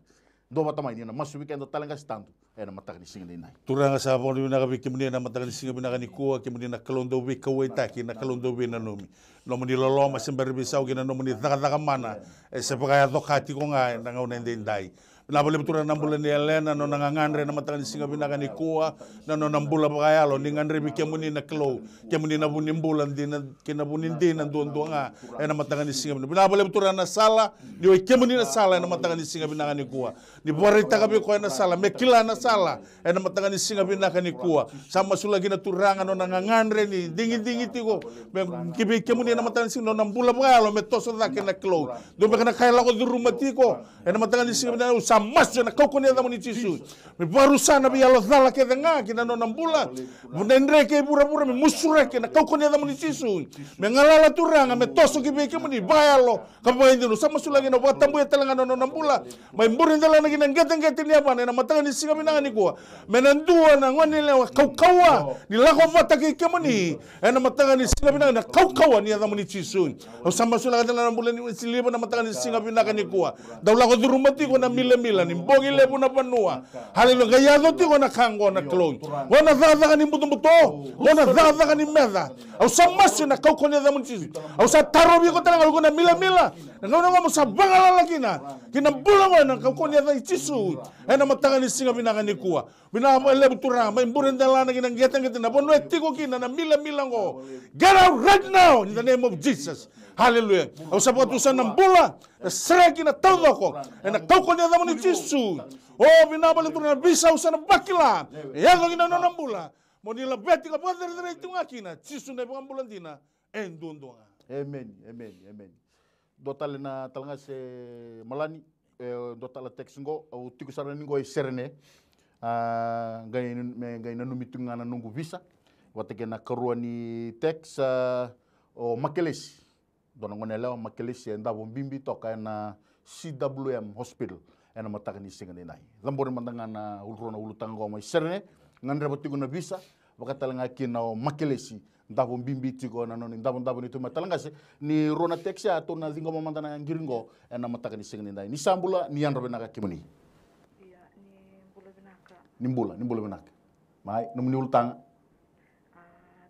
duavata mai ni na masu vei keda o Talaqase Tadu ena mataka ni siga edaidai. Turaga, sa vakavinavinaka vei kemuni ena mataka ni siga vinaka nikua, kemuni na Kalou dau veikauwaitaki, na Kalou dau veinanumi. Nomuni loloma se bera ni veisau kei na nomuni cakacaka mana e se vakayaco ka tiko ga ena gauna edaidai. Vinaka vakalevu Turaga na bula nei Elena, na nona gagadre ena mataka ni siga vinaka nikua, na nona bula vakayalo, ni gadrevi kemuni na Kalou, kemuni na vu ni bula dina kei na vu ni dina duadua ga ena mataka ni siga vinaka. Vinaka vakalevu Turaga na sala, ni o i kemuni na sala ena mataka ni siga vinaka nikua. Ni vakaraitaka vei koya na sala, me kila na sala ena mataka ni siga vinaka nikua. Sa masulaki na Turaga na nona gagadre ni digidigi tiko me ki vei kemuni ena mataka ni siga, na nona bula vakayalo me toso cake na Kalou. Dua beka na ka e lako curuma tiko ena mataka ni siga vinaka, au sa masu ena kaukauwa ni yacamuni Jisu. Me vakarusa na veiyalo cala kece ga ki na nona bula, na dredre kei vuravura, me musuraki ena kaukauwa ni yacamuni Jisu. Me galala Turaga me toso ki vei kemuni vakayalo ka vakaidina. Au sa masulaki na vakatabuya tale ga na nona bula mai bure delana ki na qeteqete ni yavana ena mataka ni siga vinaka nikua. Me na dua na gone yalewa kaukauwa ni lako vata kei kemuni ena mataka ni siga vinaka, na kaukauwa ni yacamuni Jisu. Au sa masulaka tale na bula ni Wesiliva na mataka ni siga vinaka nikua. Dau lako curuma tiko na milamila ni bogi levu na vanua. Haleluya. Qai yaco tiko na ka qo na Kalou. Qo na cakacaka ni butobuto. Qo na cakacaka ni meca. Au sa masu ena kaukauwa ni yacamuni Jisu. Au sa tarovi iko tale ga, iko na milamila. Na gauna qo mo sa vagalala kina ki na bula qo ena kaukauwa ni yaca i Jisu. Ena mataka ni siga vinaka nikua. Vinaka vakalevu Turaga, mai bure delana ki na qeteqete, na vanua e tiko kina na milamila qo. Get out right now in the name of Jesus. Hallelujah. Au sa vakatusa na bula, na sereki, na taucoko ena kaukauwa ni yacamuni Jisu. O, vinaka vakalevu Turaga, na veisau sa na vakila e yaco ki na nona bula. Mo ni laveti ka vakacerecerei tu ga kina, Jisu na iVakabula dina e duadua ga. Emeni, emeni, emeni. Dua tale na tale ga se Malani, e, dua tale text qo, au tiko sara ni qo i Serene. A, qai, me qai nanumi tu ga na noqu visa vata kei na karua ni text, a, o Makelesi. Dua na gone yalewa, Makelesi, e davo bibi toka ena C W M Hospital ena mataka ni siga nidai. Cabori mada ga na ulurua na ulutaga qo mai Serene, gadreva tiko na visa, vaka tale ga kina o Makelesi, davo bibi tiko na nona idavodavo ni tu mai tale ga se ni rua na text ya, tou na ciqoma mada na qiri qo ena mataka ni siga nidai. Ni sa bula, ni yadra vinaka kemuni. Ia, ni bula vinaka. Ni bula, ni bula vinaka. Mai, nomuni ulutaga. A,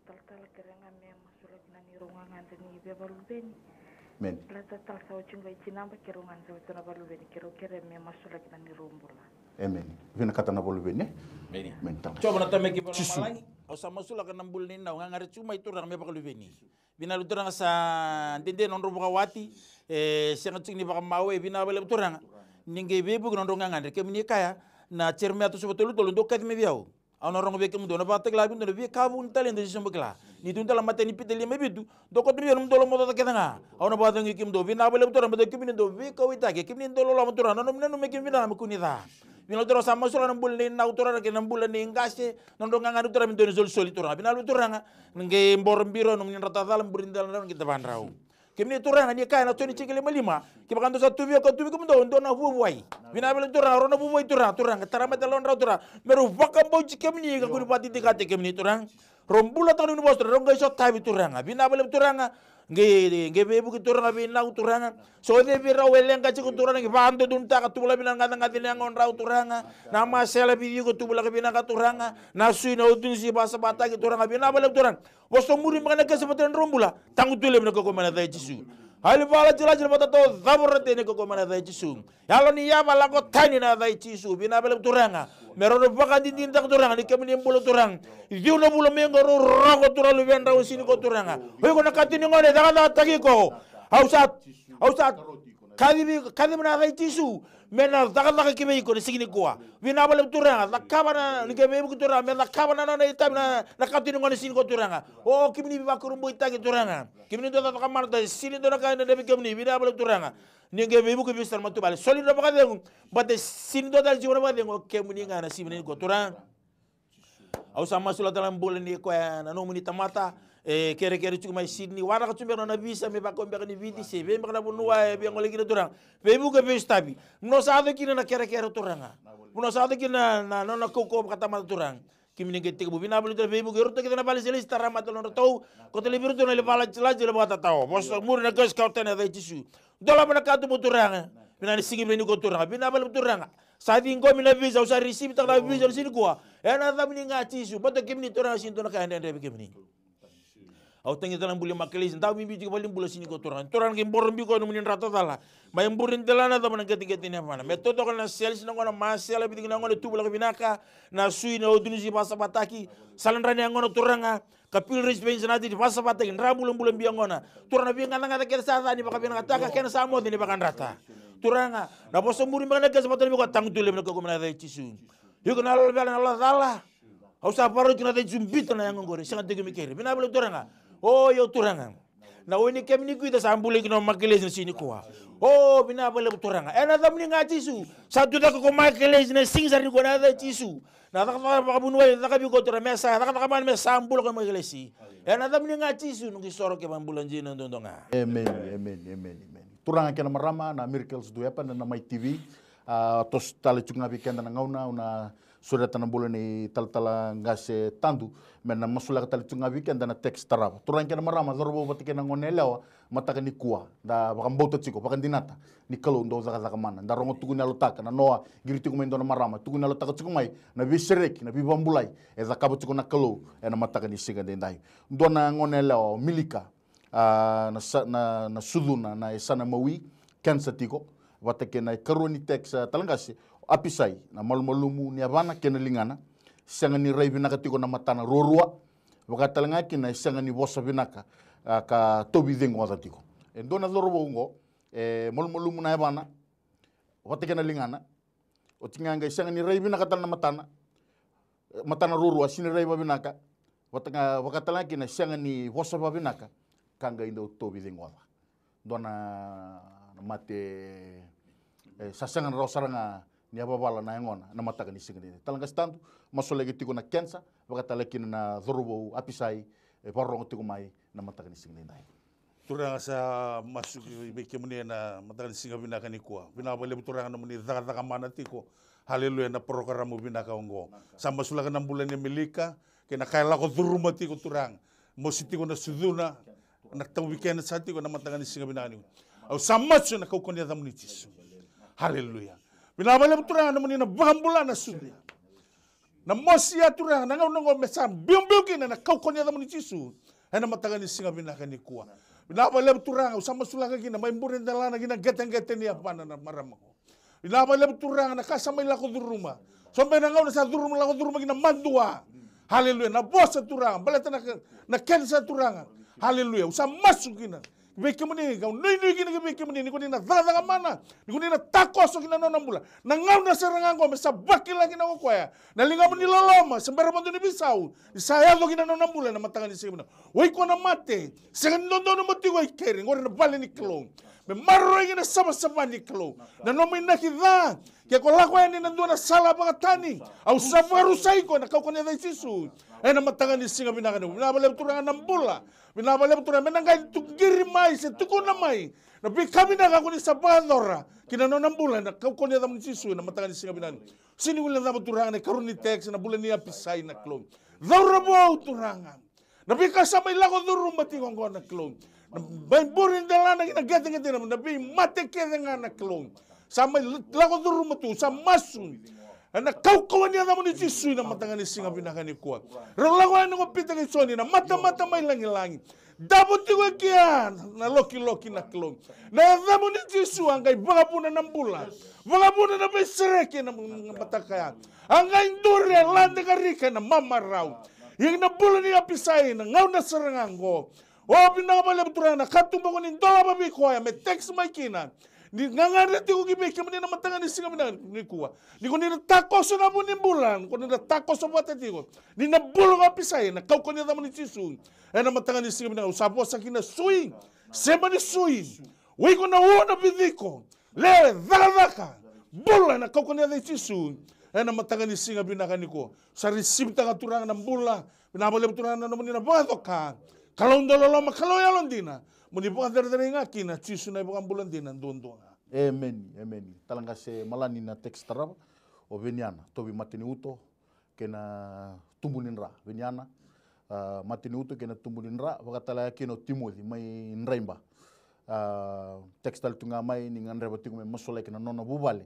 talatala, kerea ga me masulaki na neirau gagadre ni veivakaluveni. Emeni. Baleta tale sa oti qo e tinaba, keirau gagadre sa oti na vakaluveni, keirau kerea me masulaki na neirau bula. Emeni. Vinakata na vakaluveni, e? Emeni. Emeni, tala. Jiova na Tamai keimami, Jisu. Au sa masulaka na bula ni nau, gagadre tiko mai Turaga me vakaluveni. Vinaka vakalevu Turaga, sa dede na nodrau vakawati, e sega tiko ni vakamawe, vinaka vakalevu Turaga. Ni qai veivuke na nodrau gagadre, kemuni kaya na Jeremaia tolusagavulu ka tolu, tolu, dou kaci mai vei au. Au na rogo vei kemudou, na vakatakila vei kemudou na veika vou ni taledi, se bau kila. Ni tukuna tale na imatai ni Pita lima, vitu, dou kauta mai vei au na nomudou lomaocaoca kece ga, au na vakacegui kemudou. Vinaka vakalevu Turaga, baleta kemuni dau veikauwaitaki, kemuni dau loloma Turaga, na nomuni nanumi kemuni vinaka, me kua ni ca. Vinaka Turaga, sa masulaka na bula nei nau Turaga kei na bula nei qase, na nodrau gagadre Turaga me dua na isolisoli Turaga. Vinaka vakalevu Turaga, na qai boro biro, na nomuni drau tacala, bure dela na drau, na qai tavadrau. Kemuni Turaga, ni kaya na Joni tiko lima lima, kevaka dou sa tu vei au, kau tu vei kemudou, dou na vuavuai. Vinaka vakalevu Turaga, rau na vuavuai Turaga, Turaga, tara mai tale na nodrau Turaga, me rau vakabauti kemuni, kakua ni vakatitiqataki kemuni Turaga. Rau bula toka na nomuni vosa Turaga, rau qai sotavi Turaga. Vinaka vakalevu Turaga, qai, qai veivuke Turaga vei nau Turaga. Solia vei rau e leqa tiko Turaga, qai vakadodonutaka, tubula vei na gacagaca ni yagodrau Turaga. Na masela vei iko, tubulaka vinaka Turaga. Na sui, na utusi, vakasamataki Turaga, vinaka vakalevu Turaga. Vosa muri maka na kese vata na nodrau bula. Tagutu levu na kaukauwa mai na yaca i Jisu. Yali vakalatilati, na vakatatao, cava ratou na kaukauwa mai na yaca i Jisu. Yalo ni yava lako tani na yaca i Jisu. Vinaka vakalevu Turaga. Me rau na vakadinadinataka Turaga ni kemuni bula Turaga. Ciwa na vula mai qo rau rogo Turaga luvedrau e siga nikua Turaga. O iko na kato ni gone, cakacakataki iko. Au sa, au sa kacivi, kacivi na yaca i Jisu. Me na cakacaka ki vei iko na siga nikua. Vinaka vakalevu Turaga, cakava na, ni qai veivuke Turaga, me cakava na nona itavi na, na kato ni gone siga nikua Turaga. O, kemuni veivakurabuitaki Turaga. Kemuni dau cakacaka mana, e sega ni dua na ka e dredre vei kemuni, vinaka vakalevu Turaga. Ni qai veivuke, veisau na matavuvale. Soli na vakacegu, baleta e sega ni dua tale tiko na vakacegu, o kemuni ga na siga nikua Turaga. Au sa masulaka tale na bula ni koya na nomuni tamata, e kerekere tiko mai Sydney, waraka tu beka na nona visa me vakau beka ni Viti, se vei beka na vanua e via gole kina Turaga. Veivuke, veisotavi. Mo sa yaco kina na kerekere Turaga. Mo sa yaco kina na, na nona kaukauwa vakatamata Turaga. Kemuni qai tekivu, vinaka vakalevu Turaga, veivuke iratou kece na vale ni selesi, tara mata na nodratou, kauta laivi iratou na levu vakalatilati, levu vakatatao. Vosa muri na kese, kauta na yaca i Jisu. Dolava na katuba Turaga. Vinaka ni siga vinaka nikua Turaga. Vinaka vakalevu Turaga. Sa ciqomi na visa, au sa risivitaka na visa na siga nikua. Ena yacamuni ga Jisu. Baleta kemuni Turaga, sega ni dua na ka e dredre vei kemuni. Au tagi tale na bula i Makelesi, dau bibi tiko valenibula sini ko Turaga. Turaga, qai boro biko nomuni drata cala. Mai buri delana cava na qeteqete ni yavana. Me totoka na sele sina gona, masela, bici na gona, tuvalaka vinaka. Na sui na otu ni sui vasavataki. Sala dra ni yagona Turaga. Ka pil resi vei sa na titi vasavataki. Dra bulabula bi yagona. Turaga, na vigacagaca kece sa ca ni vakavinakataka, kena sa moce ni vakadrata. Turaga, na vosa muri beka na kece vata na viko tagu tu levu na kaukauwa na yaca i Jisu. Iko na lolo vela na lolo cala. Au sa varau tiko na yaca i Jisu, biuta na yago qori, sega tiko me kere. Vinaka vale Turaga. O io Turaga. Na wai ni kemi ni kuita sa bulai kina o Makelesi na siga nikua. O vinaka vale Turaga. Ena yacamuni ga Jisu. Sa tucake ko Makelesi na siga sara nikua na yaca i Jisu. Na cakacaka vakavuniwai caka vei koya Turaga me sa cakacaka mana me sa bula ko Makelesi. Ena yacamuni ga Jisu noqu isoro kei vakabula dina duadua ga. Emeni, emeni, emeni, emeni. Turaga kei na marama, na Miracles Do Happen ena Mai T V. A, toso tale tiko ga vei keda na gauna, au na sureta na bula ni talatala qase Tadu me na masulaka tale tiko ga vei keda na text tarava. Turaga kei na marama, cauravou vata kei na gone yalewa, mataka nikua da vakabauta tiko, vakadinata ni Kalou dau cakacaka mana. Da rogo tukuni yalotaka na noa, qiri tiko mai dua na marama, tukuni yalotaka tiko mai na veisereki, na veivakabulai e cakava tiko na Kalou ena mataka ni siga edaidai. Dua na gone yalewa o Milika, a, na, sa, na, na sucuna na yasana mawi, kenisa tiko, vata kei na ikarua ni text, a, tale qase, o Apisai, na malumalumu ni yavana kei na ligana, sega ni rai vinaka tiko na matana ruarua, vaka tale ga kina e sega ni vosa vinaka, a, ka tauvi cegu oca tiko. E dua na cauravou oqo, e malumalumu na yavana, vata kei na ligana, oti ga qai sega ni rai vinaka tale na matana, matana ruarua, sega ni rai vavinaka, vata ga, vaka tale ga kina sega ni vosa vavinaka, ka qai dau tauvi cegu oca. Dua na, na mate, e, sa sega na rawa sara ga ni yavavala na yagona, na mataka ni siga ni. Tale qase Tadu, masulaki tiko na kenisa, vaka tale kina na cauravou Apisai, e, vakarorogo tiko mai, na mataka ni siga ni dai. Turaga sa masu ki vei kemuni ena mataka ni siga vinaka nikua. Vinaka vakalevu Turaga nomuni cakacaka mana tiko. Haleluya, na porokaramu vinaka oqo. Sa masulaka na bula ni Milika, kei na ka e lako curuma tiko Turaga. Mosi tiko na sucuna, na tauvi kena sa tiko na mataka ni siga vinaka nikua. Au sa masu ena kaukauwa ni yacamuni Jisu. Haleluya. Vinaka vakalevu Turaga nomuni na vakabula na sucuna. Na mosi ya Turaga, na gauna oqo me sa biubiu kina na kaukauwa ni yacamuni Jisu. Ena mataka ni siga vinaka nikua. Vinaka vakalevu Turaga, au sa masulaka kina, mai bure delana kina qeteqete ni yavana na marama oqo. Vinaka vakalevu Turaga, na ka sa mai lako curuma. So beka na gauna sa curuma, lako curuma kina madua. Haleluya, na vosa Turaga, baleta na, na kenisa Turaga. Haleluya, au sa masu kina. Vei kemuni, kau nuinui kina ki vei kemuni, ni ko ni na cakacaka mana, ni ko ni na takoso ki na nona bula. Na gauna sara ga oqo me sa vakila kina ko koya na ligamuni loloma, se bera vakadua ni veisau, ni sa yaco ki na nona bula ena mataka ni siga vinaka. O iko na mate, sega ni dodonu mo tiko i keri, qori na vale ni Kalou. Me maroroi kina savasava ni Kalou. Na nomu inaki ca, ke ko lako yani na dua na sala vakatani, au sa vakarusai iko ena kaukauwa ni yaca i Jisu. Ena mataka ni siga vinaka ni, vinaka vakalevu Turaga na bula. Vinaka vakalevu Turaga, me na qai tu qiri mai, se tukuna mai na veika vinaka ko ni sa vakayacora ki na nona bula, ena kaukauwa ni yacamuni Jisu, ena mataka ni siga vinaka ni. Sega ni guilecava Turaga na ikarua ni text, na bula ni Apisai na Kalou. Cauravou Turaga. Na veika sa mai lako curuma tiko oqo na Kalou. Na mai bure delana kina qeteqete na, na veimate kece ga na Kalou. Sa mai lako curuma tu, sa masu. Ena kaukauwa ni yacamuni Jisu ena mataka ni siga vinaka nikua. Rau lako yani ko Pita kei Joni, na matamata mai lagilagi. Davo tiko e kea na lokiloki na Kalou. Na yacamuni Jisu a qai vakavuna na bula. Vakavuna na veisereki ena mataka ya. A qai duri e lade ka rika ena mamarau. Ia na bula ni Apisai na gauna sara ga oqo. O vinaka vakalevu Turaga na katuba ko ni dolava vei koya me text mai kina. Ni gagadre tiko ki vei kemuni na mataka ni siga vinaka nikua. Ni ko ni na takoso na vu ni bula, ni ko ni na takoso vata tiko. Ni na bula ko Apisai, na kaukauwa ni yacamuni Jisu. Ena mataka ni siga vinaka, au sa vosa ki na sui, sema ni sui. O iko na ua na viciko, lewe, cakacaka, bula ena kaukauwa ni yaca i Jisu. Ena mataka ni siga vinaka nikua. Sa risivitaka Turaga na bula, vinaka vakalevu Turaga na nomuni na vakacoka. Kalou dau loloma, Kalou yalodina. Mo ni vakacerecerei ga kina Jisu na iVakabula dina duadua ga. Emeni, emeni. Tale qase Malani na text tarava. O Veniana, tauvi mate ni uto kei na tubu ni dra. Veniana, a, mate ni uto kei na tubu ni dra. Vakatalega kina o Timoci mai Draiba. A, text tale tu ga mai ni gadreva tiko me masulaki na nona vuvale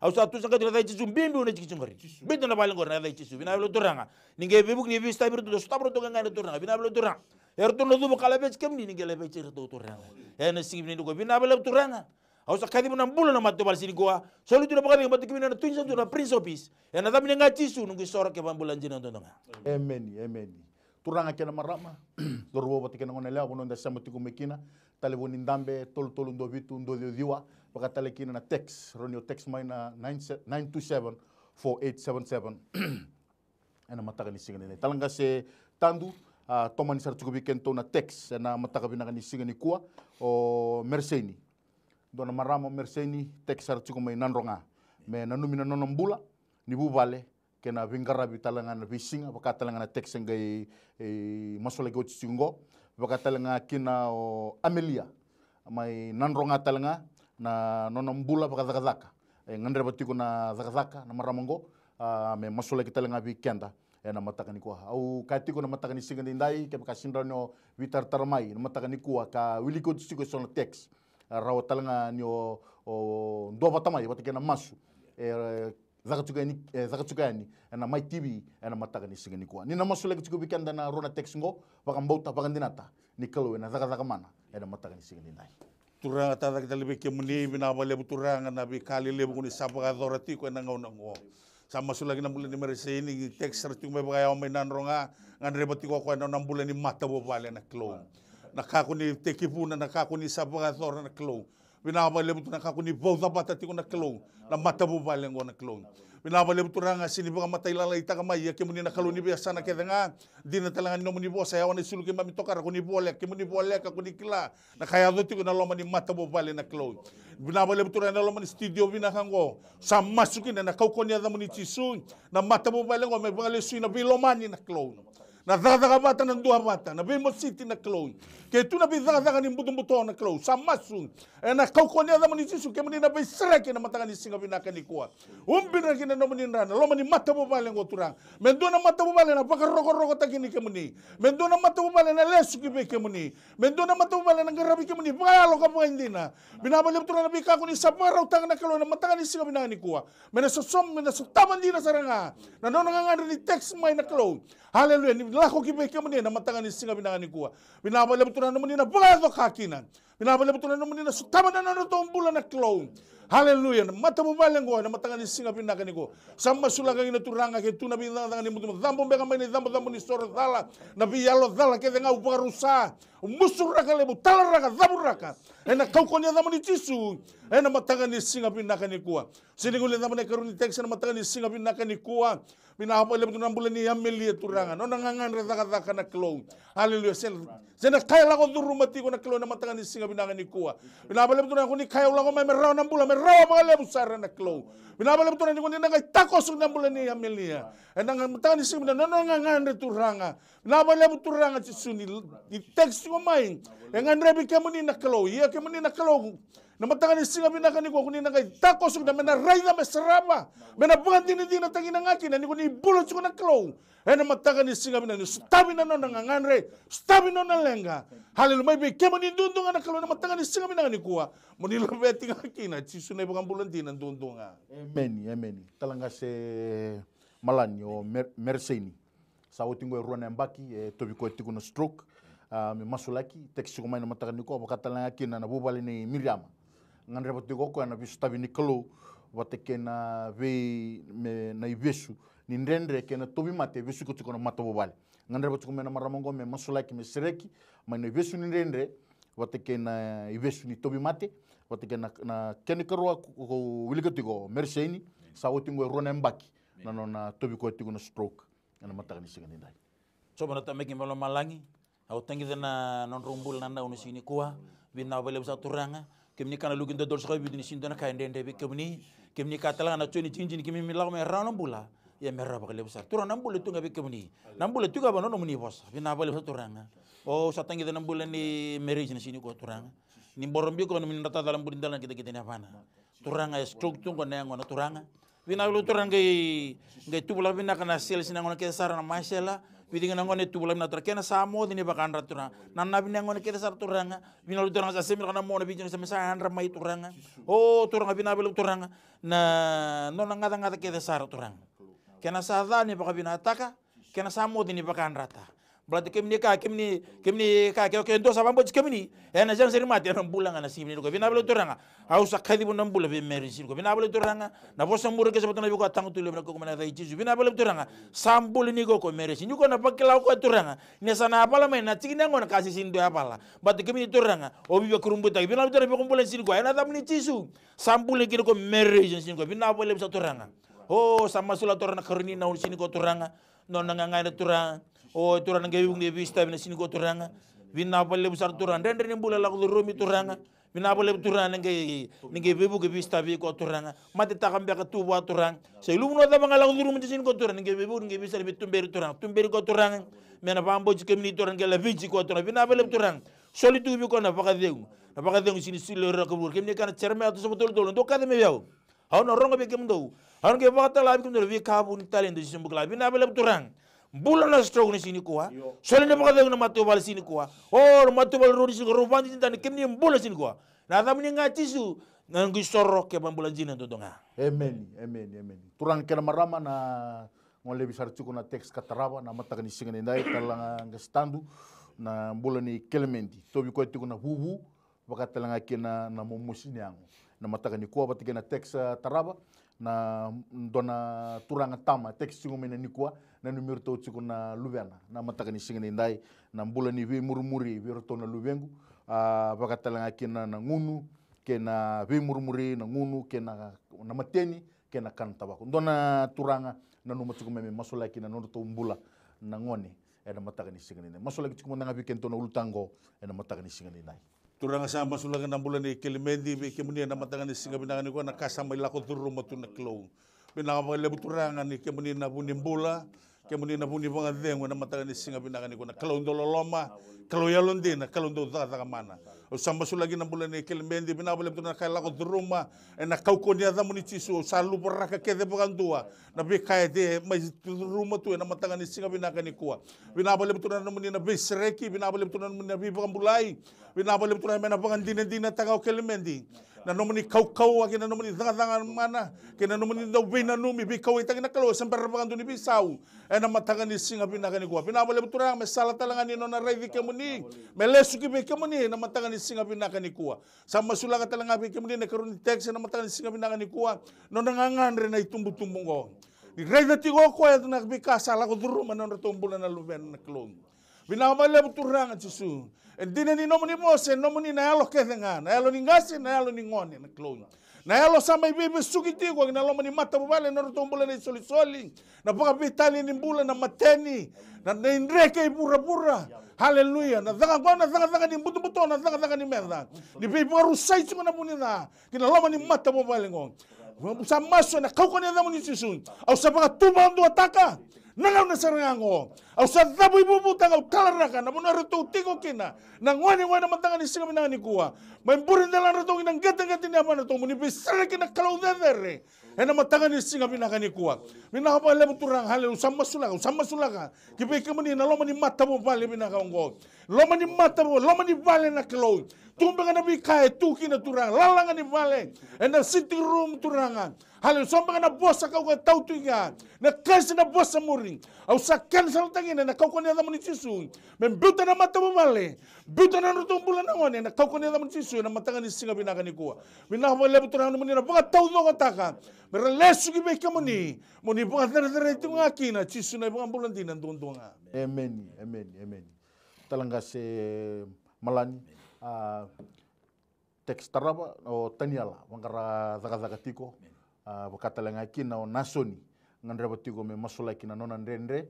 Au sa tu saka tu na yaca i Jisu, biubiu na tikitiki qori. Biuta na vale qori na yaca i Jisu. Vinaka vakalevu Turaga. Ni qai veivuke ni veisotari vei iratou, sotava iratou ga na Turaga. Vinaka vakalevu Turaga. Eratou na cuva ka laveti kemuni, ni qai laveti iratou Turaga. Ena siga vinaka nikua, vinaka vakalevu Turaga. Au sa kaciva na bula na matavuvale siga nikua. Soli tu na vakacegu vata kei kemuni na Tui ni sa tu na Prince of Peace. Ena yacamuni ga Jisu, noqu isoro kei vakabula dina duadua ga. Emeni, emeni. Turaga kei na marama, cauravou vata kei na goneyalewa, vanua eda sema tiko mai kina, talevoni dabe, tolu tolu dua vitu, dua ciwa ciwa, vaka tale kina na text, rawa ni o text mai na nine se-, nine two seven, four eight seven seven. Ena mataka ni siga nikua. Tale ga se Tadu, a, tomani sara tiko vei kedatou na text, ena mataka vinaka ni siga nikua, o Mereseini. Dua na marama o Mereseini, text sara tiko mai Nadroga. Me nanumi na nona bula ni vuvale, kei na veiqaravi tale ga na veisiga, vaka tale ga na text e qai, e, masulaki oti tiko qo, vaka tale ga kina o Amelia, mai Nadroga tale ga, na nona bula vakacakacaka. E gadreva tiko na cakacaka, na marama qo, a, me masulaki tale ga vei keda, ena mataka nikua. Au kaya tiko na mataka ni siga daidai, kevaka sega ni o veitaratara mai, na mataka nikua, ka wiliki oti tiko eso na text. E rawa tale ga ni o, o duavata mai, vata kei na masu. E, caka tiko yani, e, caka tiko yani, ena Mai T V, ena mataka ni siga nikua. Ni na masulaki tiko vei keda na rua na text qo, vakabauta, vakadinata, ni Kalou ena cakacaka mana, ena mataka ni siga nikua. Turaga, tacake tale vei kemuni, vinaka vakalevu Turaga, na veika lelevu ko ni sa vakayacora tiko ena gauna qo. Sa masulaki na bula ni Mereseini, text sara tiko mai vakayawa mai Nadroga, gadreva tiko o koya na nona bula ni matavuvale na Kalou. Na ka ko ni tekivuna, na ka ko ni sa vakayacora na Kalou. Vinaka vakalevu tu na ka ko ni vauca vata tiko na Kalou, na matavuvale qo na Kalou. Vinaka vakalevu Turaga, sega ni vakamatailalai taka mai, ia kemuni na Kalou ni veiyasana kece ga, dina tale ga ni nomuni vosa, e yawa na isulu keimami tokara, ko ni voleka, kemuni voleka, ko ni kila na ka yaco tiko ena loma ni matavuvale na Kalou. Vinaka vakalevu Turaga ena loma ni studio vinaka qo. Sa masu kina ena kaukauwa ni yacamuni Jisu, na matavuvale qo me vakalesui na veilomani na Kalou. Na cakacaka vata, na duavata, na veimositi na Kalou. Ke tu na veicakacaka ni butobuto na Kalou, sa masu ena kaukauwa ni yacamuni Jisu, kemuni na veisereki ena mataka ni siga vinaka nikua. Ubi na kina nomuni dra ena loma ni matavuvale qo Turaga. Me dua na matavuvale na vakarokorokotaki ni kemuni. Me dua na matavuvale na lesu ki vei kemuni. Me dua na matavuvale na qaravi kemuni vakayalo ka vakaidina. Vinaka vakalevu Turaga na veika ko ni sa vakarautaka na Kalou ena mataka ni siga vinaka nikua. Me na sosomi, me na sotava dina sara ga na nona gagadre ni text mai na Kalou. Aleluya, ni lako ki vei kemuni ena mataka ni siga vinaka nikua. Vinaka vakalevu Turaga nomuni na vakayacoka kina. Vinaka vakalevu Turaga nomuni na sotava na nodratou bula na Kalou. Aleluya, na matavuvale qo ena mataka ni siga vinaka nikua. Sa masulaka kina Turaga ke tu na veicakacaka ni butobuto, cabo beka mai na icabocabo ni soro cala, na veiyalo cala kece ga au vakarusa. Musuraka levu, talaraka, cavuraka. Ena kaukauwa ni yacamuni Jisu. Ena mataka ni siga vinaka nikua. Sega ni guilecava na ikarua ni text ena mataka ni siga vinaka nikua. Vinaka vakalevu tu na bula ni Amelia Turaga. Nona gagadre cakacaka na Kalou. Aleluya. Se, se na ka e lako curuma tiko na Kalou ena mataka ni siga vinaka nikua. Vinaka vakalevu Turaga ko ni kaya au lako mai me rawa na bula, me rawa vakalevu sara na Kalou. Vinaka vakalevu Turaga ni ko ni na qai takoso na bula ni Amelia. Ena mataka ni siga vinaka, nona gagadre Turaga. Vinaka vakalevu Turaga Jisu ni, ni text tiko mai. E gadrevi kemuni na Kalou. Ia kemuni na Kalou. Na mataka ni siga vinaka nikua, ko ni na qai takoso kina me na raica, me sarava, me na vakadinadinataki na ga kina ni ko ni bula tiko na Kalou. Ena mataka ni siga vinaka ni sotavi na nona gagadre, sotavi na nona leqa. Haleluya. Mai vei kemuni duadua ga na Kalou ena mataka ni siga vinaka nikua. Mo ni laveti ga kina Jisu na iVakabula dina duadua ga. Emeni, emeni. Talaqase Malani, o Mer-, Mereseini. Sa oti qo e rua na yabaki e tovi koya tiko na stroke. A, me masulaki, tekisi tiko mai na mataka nikua, vaka tale ga kina na vuvale nei Miriama. Gadreva tiko o koya na veisotavi ni Kalou vata kei na vei, me, na ivesu ni dredre kei na tauvimate e vesuki tiko na matavuvale. Gadreva tiko mai na marama oqo me masulaki, me sereki mai na ivesu ni dredre vata kei na ivesu ni tauvimate, vata kei na, na kena ikarua ko, ko wilika tiko o Mereseini. Sa oti qo e rua na yabaki na nona tovi koya tiko na stroke. Ena mataka ni siga nidai. Jiova na Tamai keimami mai lomalagi, au tagica na nodrau bula na nau ni siga nikua. Vinaka vakalevu sara Turaga. Kemuni ka na luki dodonu saka e vitu ni sega ni dua na ka e dredre vei kemuni. Kemuni ka tale ga na Joni jinijini, keimami lako me rawa na bula. Ia me rawa vakalevu sara Turaga, na bula e tu ga vei kemuni. Na bula e tu ga vua na nomuni vosa. Vinaka vakalevu sara Turaga. O, sa tagica na bula ni Mereseini na siga nikua Turaga. Ni boro biko nomuni dra tacala buri dala na kitakita ni yavana. Turaga, e stroke tu qo na yagona Turaga. Vinaka vakalevu Turaga, qai, qai tuvalaka vinaka na sela ni yagona kece sara, na masela. Vica ga na gone e tuvalaka vinaka Turaga, kena sa moce ni vakayadrata Turaga. Na navi ni yagona kece sara Turaga. Vinaka vakalevu Turaga, sa semi raka na mona, vica ga sa me sa yadra mai Turaga. O Turaga, vinaka vakalevu Turaga. Na nona gacagaca kece sara Turaga. Kena sa ca ni vakavinakataka. Kena sa moce ni vakayadrata. Baleta kemuni kaya, kemuni, kemuni kaya, ke, ke dua sa vakabauti kemuni, ena sega sara ni mate, ena bula ga na siga vinaka nikua. Vinaka vakalevu Turaga. Au sa kaciva na bula vei Mereseini nikua. Vinaka vakalevu Turaga. Na vosa bula ke sa vata na vei koya taga tu levu na koko mai na yaca i Jisu. Vinaka vakalevu Turaga. Sa bula nikua o Mereseini nikua, na vakila o koya Turaga. Ni sa na yavala mai na tiki ni yagona ka sega ni dua yavala. Baleta kemuni Turaga, o veivakurabuitaki. Vinaka vakalevu Turaga, vakabula ni siga nikua ena yacamuni Jisu. Sa bula kina o Mereseini nikua. Vinaka vakalevu sara Turaga. O, sa masulaka Turaga na karua ni nau ni siga nikua Turaga. Nona gagadre Turaga. O Turaga, na qai veivuke, qai veisotavi na siga nikua Turaga. Vinaka vakalevu sara Turaga. Dredre ni bula lako curumi Turaga. Vinaka vakalevu Turaga, na qai, na qai veivuke, veisotavi koya Turaga. Matetaka beka tu vua Turaga. Se ilumu na cava ga lako curumi tu siga nikua Turaga, na qai veivuke, na qai veisotavi, tuberi Turaga. Tuberi koya Turaga. Me na vakabauti kemuni Turaga, qai laveti koya Turaga. Vinaka vakalevu Turaga. Soli tu vei koya na vakacegu. Na vakacegu sega ni solia ira ka vura. Kemuni kaya na Jeremaia tolusagavulu ka tolu tolu, dou kaci mai vei au. Au na rogo vei kemudou. Au na qai vakatala vei kemudou na veika vou ni taledi, Jisu Bukila. Vinaka vakalevu Turaga. Bula na stroke ni siga nikua. Io. Soli na vakacegu na matavuvale siga nikua. O, na matavuvale rau ni siga nikua, rau vakadinadina kemuni bula siga nikua. Na yacamuni ga Jisu, na noqu isoro kei na vakabula dina duadua ga. Emeni, emeni, emeni. Turaga kei na marama, na gole levu sara tiko na text ka tarava na mataka ni siga nidai, tale ga qase Tadu, na bula nei Kelemedi. Tovi koya tiko na vuvu, vaka tale ga kina na momosi ni yago. Na mataka nikua vata kei na text, ah, tarava, na dua na turaga tama, text tiko mai na nikua, nanumi iratou tiko na luvena. Na mataka ni siga nidai, na bula ni veimurimuri vei iratou na luvequ, ah, vaka tale ga kina na gunu, kei na veimurimuri, na gunu, kei na, na mateni, kei na kana tavako. Dua na turaga nanuma tiko mai me masulaki na nodratou bula na gone ena mataka ni siga nidai. Masulaki tiko mada ga vei kedatou na ulutaga qo ena mataka ni siga nidai. Turaga, sa masulaki na bula nei Kelemedi vei kemuni ena mataka ni siga vinaka nikua, na ka sa mai lako curuma tu na Kalou. Vinaka vakalevu Turaga ni kemuni na vu ni bula, kemuni na vu ni vakacegu ena mataka ni siga vinaka nikua. Na Kalou dau loloma, Kalou yalodina, Kalou dau cakacaka mana. Au sa masulaki na bula nei Kelemedi, vinaka vakalevu Turaga na ka e lako curuma ena kaukauwa ni yacamuni Jisu. Au sa luvaraka kece vakadua na veika e mai curuma tu ena mataka ni siga vinaka nikua. Vinaka vakalevu Turaga na nomuni na veisereki, vinaka vakalevu Turaga na nomuni na veivakabulai, vinaka vakalevu Turaga me na vakadinadinataka o Kelemedi. Na nomuni kaukauwa kei na nomuni cakacaka mana kei na nomuni dau veinanumi, veikauwaitaki na Kalou, e se bera vakadua ni veisau. Ena mataka ni siga vinaka nikua. Vinaka vakalevu Turaga me sala tale ga ni nona raici kemuni, me lesu ki vei kemuni ena mataka ni siga vinaka nikua. Sa masulaka tale ga vei kemuni na ikarua ni text ena mataka ni siga vinaka nikua. Nona gagadre na itubutubu oqo. Ni raica tiko o koya na veika sa lako curuma na nodratou bula na luvena na Kalou. Vinaka vakalevu Turaga Jisu. E dina ni nomuni vosa, e nomuni na yalo kece ga, na yalo ni qase, na yalo ni gone na Kalou. Na yalo sa mai veivesuki tiko ki na loma ni matavuvale, na nodratou bula na isolisoli, na vakaveitalia ni bula, na mateni, na, na idre kei vuravura. Haleluya. Na caka qo, na cakacaka ni butobuto, na cakacaka ni meca. Ni veivakarusai tiko na vu ni ca ki na loma ni matavuvale qo. Au sa masu ena kaukauwa ni yacamuni Jisu. Au sa vakatuvaduataka Na gauna sara ga oqo au sa cavuivuvuta, au talaraka na vanua eratou tiko kina na gone oqo ena mataka ni siga vinaka nikua. Mai bure dela eratou, ina qeteqete ni yavana eratou, mo ni veisereki na Kalou cecere ena mataka ni siga vinaka nikua. Vinaka vakalevu Turaga, haleluya. Au sa masulaka, au sa masulaka ki vei kemuni na loma ni matavuvale vinaka oqo. Loma ni matavuvale, loma ni vale na Kalou. Tu beka na veika e tu kina Turaga, lalaga ni vale, ena sitting room Turaga. Haleluya. So beka na vosa ka uka tau tu ya, na kasi na vosa muri. Au sa cancel-taka kina ena kaukauwa ni yacamuni Jisu. Me biuta na matavuvale, biuta na nodratou bula na gone ena kaukauwa ni yacamuni Jisu, ena mataka ni siga vinaka nikua. Vinaka vakalevu Turaga, nomuni na vakataucokotaka me ra lesu ki vei kemuni, mo ni vakacerecerei tiko ga kina, Jisu na iVakabula dina duadua ga. Emeni, emeni, emeni. Talega se Malani, a, text tarava o Taniela, vaqara cakacaka tiko. A, vaka talega kina o Nasoni, gadreva tiko me masulaki na nona dredre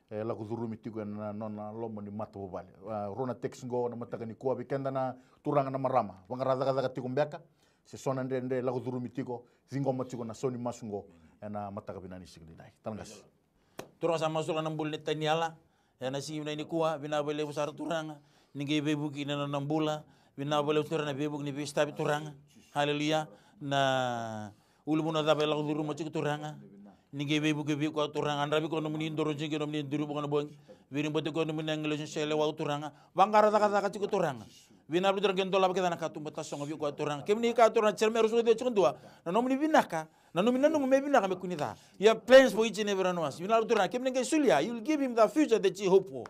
e lako curumi tiko ena nona loma ni matavuvale. A, rua na text qo na mataka nikua vei keda na turaga na marama, vaqara cakacaka tiko beka, se so na dredre e lako curumi tiko, ciqoma tiko na sau ni masu qo ena mataka vinaka ni siga nidai. Talega se. Turaga, sa masulaka na bula nei Taniela ena siga vinaka nikua. Vinaka vakalevu sara Turaga, ni qai veivuke na nona bula. Vinaka vakalevu Turaga na veivuke ni veisotavi Turaga. Haleluya. Na uluvuna cava e lako curuma tiko Turaga, ni qai veivuke vei koya Turaga. Yadravi koya nomuni doro tiko, nomuni duru boka na bogi. Viribati koya nomuni agilosi ni solewa Turaga. Vaqara cakacaka tiko Turaga. Vinaka vakalevu Turaga, qai dolava kece na katuba tasogo vei koya Turaga. Kemuni kaya Turaga, Jeremaia ruasagavulu ka ciwa, tikina dua. Na nomuni vinaka, na nomuni nanuma me vinaka, me kua ni ca. You have plans for each and every one of us. Vinaka vakalevu Turaga, kemuni qai solia, you will give him the future that he hope for.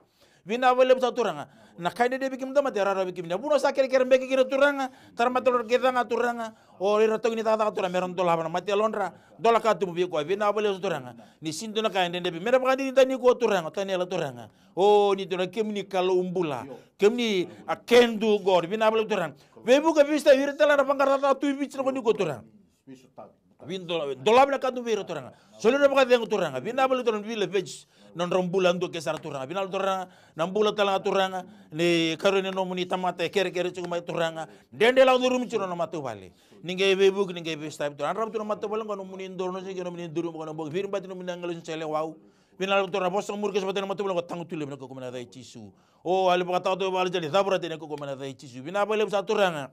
Vinaka vakalevu sa Turaga. Na ka e dredre vei kemuni tamata e rawarawa vei kemuni. Na vuna sa kerekere beka kina Turaga, tara matalodratou kece ga Turaga. O ira taukei ni cakacaka Turaga, me ra dolava na marama yalodra, dola katuba vei koya. Vinaka vakalevu sa Turaga. Ni sega ni dua na ka e dredre vei, me ra vakadinadina tani koya Turaga, Taniela Turaga. O ni Turaga, kemuni Kalou bula. Kemuni a can do God. Vinaka vakalevu Turaga. Veivuke vei ira tale na vaqara cakacaka tu i Viti na gauna nikua Turaga. Veisotavi. Veido-, dolavi na katuba vei ira Turaga. Solia na vakacegu Turaga. Vinaka vakalevu Turaga, vei Village. Na nodra bula dua ke sara Turaga. Vinaka vakalevu Turaga, na bula talega Turaga. Ni karua ni nomuni tamata e kerekere tiko mai Turaga. Dredre lako curumi tiko na nona matavuvale. Ni qai veivuke, ni qai veisotavi Turaga. Yadrava tu na matavuvale qo, nomuni doro, nomuni duru boka na bogi. Viribati nomuni agilosi ni solewa. Vinaka vakalevu Turaga, vosa muri ke sa vata na matavuvale qo, tago tu levu na kaukauwa mai na yaca i Jisu. O yalo vakataotaova, yalo jali, cava ratou na kaukauwa mai na yaca i Jisu. Vinaka vakalevu sa Turaga.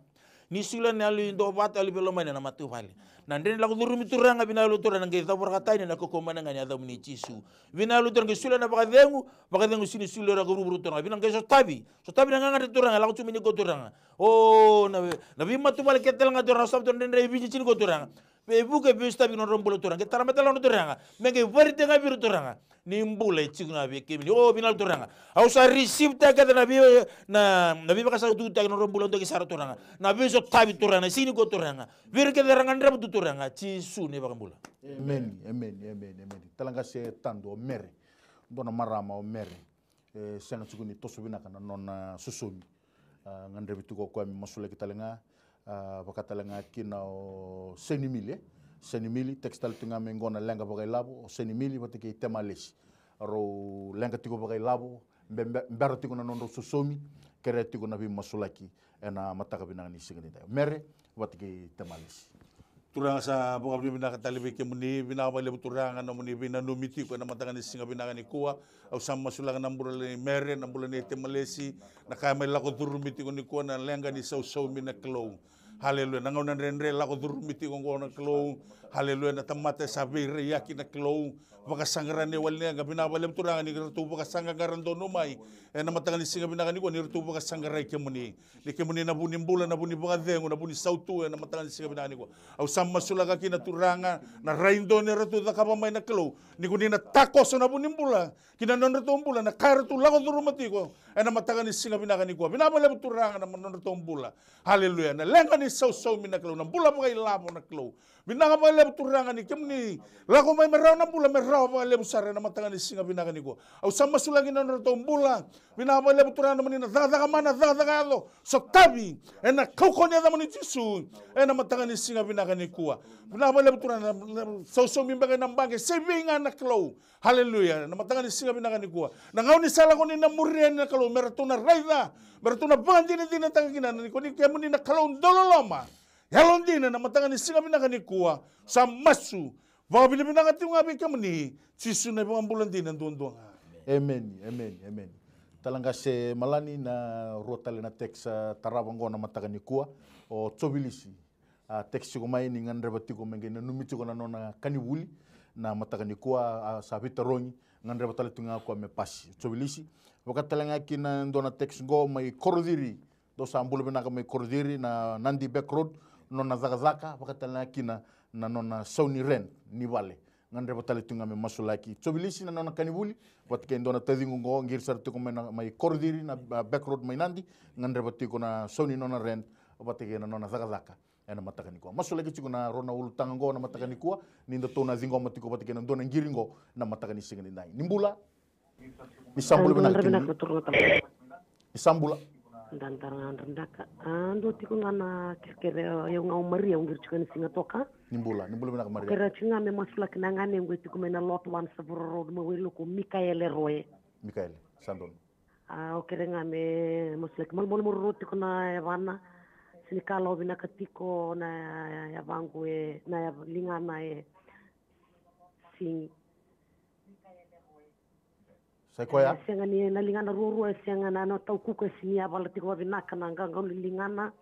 Ni solia na yalo i duavata, yalo veilomani ena matavuvale. Na dredre lako curumi Turaga, vinaka vakalevu Turaga, na qai cavuraka tani ena kaukauwa mai na yaca i Yacamuni Jisu. Vinaka vakalevu Turaga, qai solia na vakacegu, vakacegu sega ni solia rawa ko vuravura Turaga. Vinaka qai sotavi, sotavi na gagadre Turaga, lako tu mai nikua Turaga. O na, na veimatavuvale kece talega Turaga, sotavi Turaga, dredre i Viti nikua Turaga. Veivuke, veisotavi na nodra bula Turaga. Qai tara mai tale na nodra Turaga. Me qai varite ga vei ira Turaga. Ni bula e tiko ga vei kemuni. O vinaka Turaga. Au sa receive-taka kece na vei, na, na veivakasaututaki na nodra bula dua ke sara Turaga. Na veisotavi Turaga, na siga nikua Turaga. Vei ira kece era gadreva tu Turaga. Jisu na iVakabula. Emeni, emeni, emeni, emeni. Talega se Tadu, o Mere. Dua na marama o Mere. E sega tiko ni toso vinaka na nona sosomi. A, gadrevi tiko o koya me masulaki talega. A, vaka talega kina o Senimili, e? Senimili, text tale tu ga mai qo na leqa vakailavo, o Senimili vata kei Temalesi. Rau leqa tiko vakailavo, be-, be-, bera tiko na nodrau sosomi, kerea tiko na veimasulaki ena mataka vinaka ni siga nidai. Mere vata kei Temalesi. Turaga, sa vakavinavinaka tale vei kemuni, vinaka vakalevu Turaga na nomuni veinanumi tiko ena mataka ni siga vinaka nikua. Au sa masulaka na bula nei Mere, na bula nei Temalesi, na ka e mai lako curumi tiko nikua na leqa ni sausaumi na Kalou. Haleluya. Na gauna dredre lako curumi tiko oqo na Kalou. Haleluya. Na tamata e sa veiraiyaki na Kalou. Vakasaqara na iwali ni yaqa, vinaka vakalevu Turaga ni ratou vakasaqaqara donu mai ena mataka ni siga vinaka nikua, ni ratou vakasaqarai kemuni. Ni kemuni na vu ni bula, na vu ni vakacegu, na vu ni sautu ena mataka ni siga vinaka nikua. Au sa masulaka kina Turaga na rai donu eratou cakava mai na Kalou. Ni ko ni na takoso na vu ni bula ki na nodratou bula, na ka eratou lako curuma tiko ena mataka ni siga vinaka nikua. Vinaka vakalevu Turaga na nodratou bula. Haleluya. Na leqa ni sausaumi na Kalou, na bula vakailavo na Kalou. Vinaka vakalevu Turaga ni kemuni lako mai me rawa na bula, me rawa vakalevu sara ena mataka ni siga vinaka nikua. Au sa masulaki na nodratou bula. Vinaka vakalevu Turaga na nomuni na cakacaka mana, cakacaka yaco, sotavi ena kaukauwa ni Yacamuni Jisu ena mataka ni siga vinaka nikua. Vinaka vakalevu Turaga na, na sausaumi beka ena baqe, se vei ga na Kalou. Haleluya. Na mataka ni siga vinaka nikua, na gauna ni sa lako ni na muri yani na Kalou, me ratou na raica, me ratou na vakadinadinataka kina ni ko ni kemuni na Kalou dauloloma, yalodina. Na mataka ni siga vinaka nikua, sa masu Vakavinavinaka tiko ga vei kemuni, Jisu na iVakabula dina duadua ga. Emeni, emeni, emeni. Tale ga se Malani, na rua tale na text, ah, tarava oqo na mataka nikua. O Jovilisi, ah, text tiko mai ni gadreva tiko me qai nanumi tiko na nona ka ni vuli na mataka nikua, ah, sa veitarogi, gadreva tale tiko ga o koya me pasi. Jovilisi, vaka tale ga kina e dua na text oqo mai Korociri, dou sa bula vinaka mai Korociri, na Nadi Back Road, nona cakacaka, vaka tale ga kina na nona sau ni rent ni vale. Gadreva tale tiko ga me masulaki Jovilisi na nona ka ni vuli vata kei dua na taciqu oqo, qiri sara tiko mai na, mai Korociri na, ah, Back Road mai Nadi, gadreva tiko na sau ni nona rent vata kei na nona cakacaka ena mataka nikua. Masulaki tiko na rua na ulutaga oqo na mataka nikua, ni datou na ciqoma tiko vata kei na dua na qiri oqo na mataka ni siga nidai. Ni bula. Ni sa bula vinaka, vinaka turaga. Ni sa bula. Daru ga dredreka. A, dua tiko ga na kerekere, o yau ga o Maria, au qiri tiko ena Sigatoka. Ni bula, ni bula vinaka Maria. Kerea tiko ga me masulaki na ganequ e tiko mai na Lot One Savura Road mai Wailuku, Mikaele Roe. Mikaele, sa donu. A, au kerea ga me masulaki malumalumu ruru tiko na yavana. Sini kalawa vinaka tiko na yavaqu e, na yav-, ligana e Sigi. Sa i koya? E sega ni na ligana ruarua, e sega na, na taukuku, e sini yavala tiko vavinaka na qaqalo ni ligana.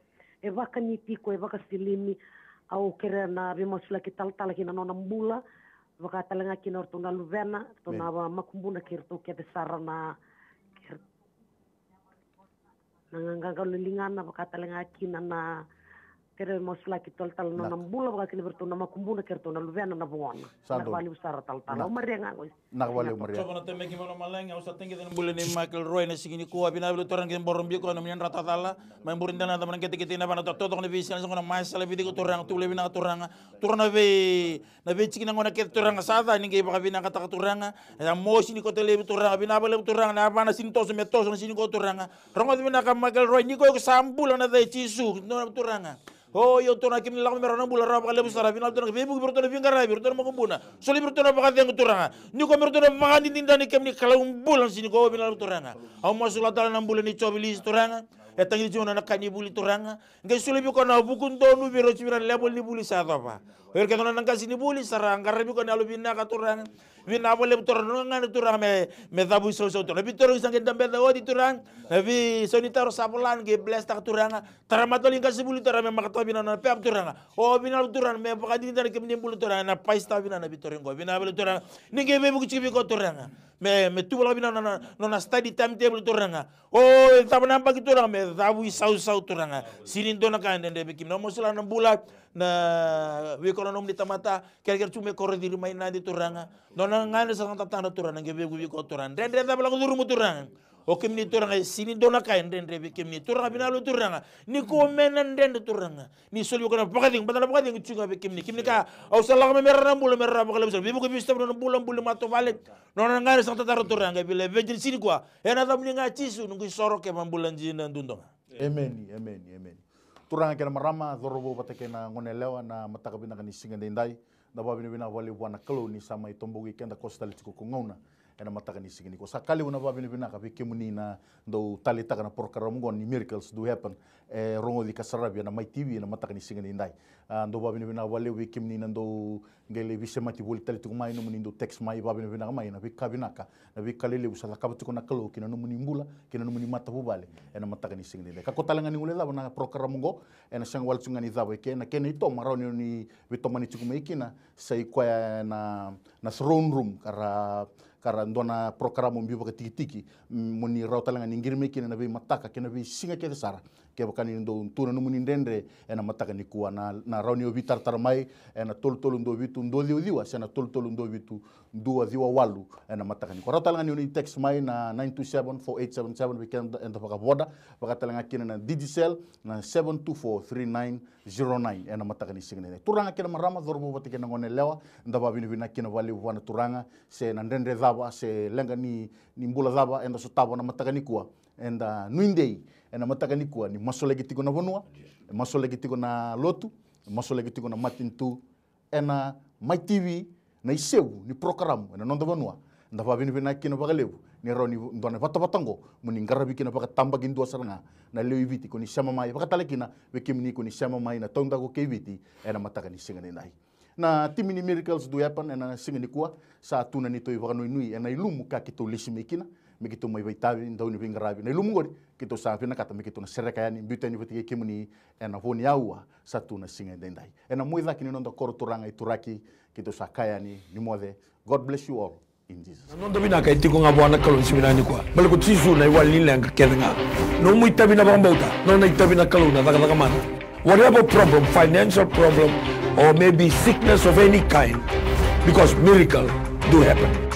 E vakani tiko, e vakasilimi. Au kerea na veimasulaki talatala kei na nona bula. Vaka tale ga kina o ratou na luvena, ratou na makubuna kei ratou kece sara na, kei na qaqalo ni ligana, vaka tale ga kina na, na kerea masulaki talatala na nona bula, vaka kina vei ratou na makubuna kei ratou na luvena na vugona. Sa donu. Vinaka vakalevu sara talatala. Vinaka. O Maria ga qo. Vinaka vakalevu Maria. Jiova na Tamai keimami lomalagi, au sa tagica na bula nei Michael Roy ena siga nikua, vinaka vakalevu Turaga, keimami boro biko na nomuni yadrata cala mai Burebac, na cava na qeteqete, na vanua totolo, na veisiga, na soqo, na maisala, vei iko Turaga, tukuna vinaka Turaga. Turaga na vei Na veitikina gona kece Turaga sa ca ni qai vakavinakataka Turaga. E a mosi ni kota levu Turaga, vinaka vakalevu Turaga, na yavana sini toso me toso na sini qo Turaga. Rogoca vinaka Michael Roy, ni ko iko sa bula na ca i Jisu, dua Turaga. O io Turaga, kemuni lako me rawa na bula, rawa vakalevu sara, vinaka Turaga, veivuke vei ratou na veiqaravi, ratou na makubuna. Soli vei ratou na vakacegu Turaga. Ni ko me ratou na vakadinadina ni kemuni Kalou bula na sini qo, vinaka Turaga. Au masulaka tale na bula ni Jovilisi Turaga. E tagini tiko na ka ni vuli Turaga. Qai soli vei koya na vuku donu vei rau, tiko vei ira na level ni vuli sa yacova. O ira kece na nona qase ni vuli sa ra qaravi koya na yalo vinaka Turaga. Vinaka vakalevu Turaga, na nona gagadre Turaga me, me cavuisausau Turaga. Na veitaro sa qai dabeca oti Turaga. Na veisau ni taro sa vola ni qai blesstaka Turaga. Tara matau ni qase vuli Turaga me makataka vinaka na pepa Turaga. O vinaka Turaga me vakadinadina kemuni bula Turaga. Na paisitaka vinaka na veitaro qo. Vinaka vakalevu Turaga. Ni qai veivuke tiko vei koya Turaga. Me, me tuvalaka vinaka na, na, na nona study timetable Turaga. O, e cava na yabaki Turaga, me cavuisausau Turaga. Sini dua na ka e dredre vei kemuni. Na masulaka na bula, na veika na nomuni tamata, kerekere tu mai Korociri mai Nadi Turaga. Nona gagadre sa na tatadra Turaga, na qai veivuke vei koya Turaga. Dredre cava lako curuma Turaga. O kemuni Turaga, e sini dua na ka e dredre vei kemuni. Turaga vinaka vakalevu Turaga. Ni ko me na dredre Turaga. Ni soli vei koya na vakacegu, baleta na vakacegu tiko ga vei kemuni. Kemuni kaya, au sa lako mai me rawa na bula, me rawa vakalevu sara. Veivuke vei Sitefano na bula, bula ni matavuvale. Nona gagadre sa na tatadra Turaga, e vei ira na virgin sini koya. Ena yacamuni ga Jisu, noqu isoro kei na bula dina duadua ga. Emeni, emeni, emeni. Turaga kei na marama, cauravou vata kei na goneyalewa, na mataka vinaka ni siga edaidai. Da vakavinavinaka vakalevu vua na Kalou ni sa mai toboki keda koso tale tiko ko gauna. Ena mataka ni siga nikua sa ka levu na vakavinavinaka vei kemuni na dau taleitaka na porokaramu oqo ni Miracles Do Happen. E rogoci ka saravi ena Mai T V ena mataka ni siga edaidai. A, dau vakavinavinaka vakalevu vei kemuni na dau qai lai veisemati voli tale tiko mai, nomuni dau text mai, vakavinavinaka mai na veika vinaka, na veika lelevu sa cakava tiko na Kalou ki na nomuni bula, ki na nomuni matavuvale ena mataka ni siga edaidai. Kakua tale ga ni guilecava na porokaramu oqo, ena sega wale tiko ga ni cava eke, na kena itomo rawa ni o ni veitomani tiko mai kina, sa i koya na, na throne room, ka ra, ka ra dua na porokaramu biu vakatikitiki, mm, mo ni rawa tale ga ni qiri mai kina na veimataka kei na veisiga kece sara. Kevaka ni dau tu na nomuni dredre ena mataka nikua, na, na rawa ni o veitaratara mai ena tolu tolu dua vitu dua ciwa ciwa, se na tolu tolu dua vitu dua ciwa walu ena mataka nikua. Rawa tale ga ni o ni text mai na nine two seven four eight seven seven, vei keda eda vakavoda, vaka tale ga kina na Digicel na seven two four three nine zero nine ena mataka ni siga edaidai. Turaga kei na marama, cauravou vata kei na goneyalewa, da vakavinavinaka kina vakalevu vua na Turaga, se na dredre cava, se leqa ni, ni bula cava eda sotava na mataka nikua. Eda nuidei ena mataka nikua ni masulaki tiko na vanua, e masulaki tiko na lotu, e masulaki tiko na matanitu, ena Mai T V, na isevu ni porokaramu ena noda vanua. Da vakavinavinaka kina vakalevu ni rawa ni dua na vatavata oqo mo ni qaravi kina vakatabakidua sara ga na lewe i Viti ko ni sema mai, vaka tale kina vei kemuni ko ni sema mai na taudaku kei Viti ena mataka ni siga edaidai. Na timi ni Miracles Do Happen ena siga nikua sa tu na neitou ivakanuinui ena ilumu ka keitou lisi mai kina, me keitou mai vakaitavi, dau ni veiqaravi. Na ilumu qori keitou sa vinakata me keitou na sereka yani, biuta yani vata kei kemuni ena vo ni aua sa tu na siga edaidai. Ena muaicake ni noda koro turaga i Turaki, keitou sa kaya yani ni moce. God bless you all in Jesus. Na noda vinaka e tiko ga vua na Kalou ni siga vinaka nikua. Baleta ko Jisu na iwali ni leqa kece ga. Nomu itavi na vakabauta, nona itavi na Kalou na cakacaka mana. Whatever problem, financial problem, or maybe sickness of any kind, because miracle do happen.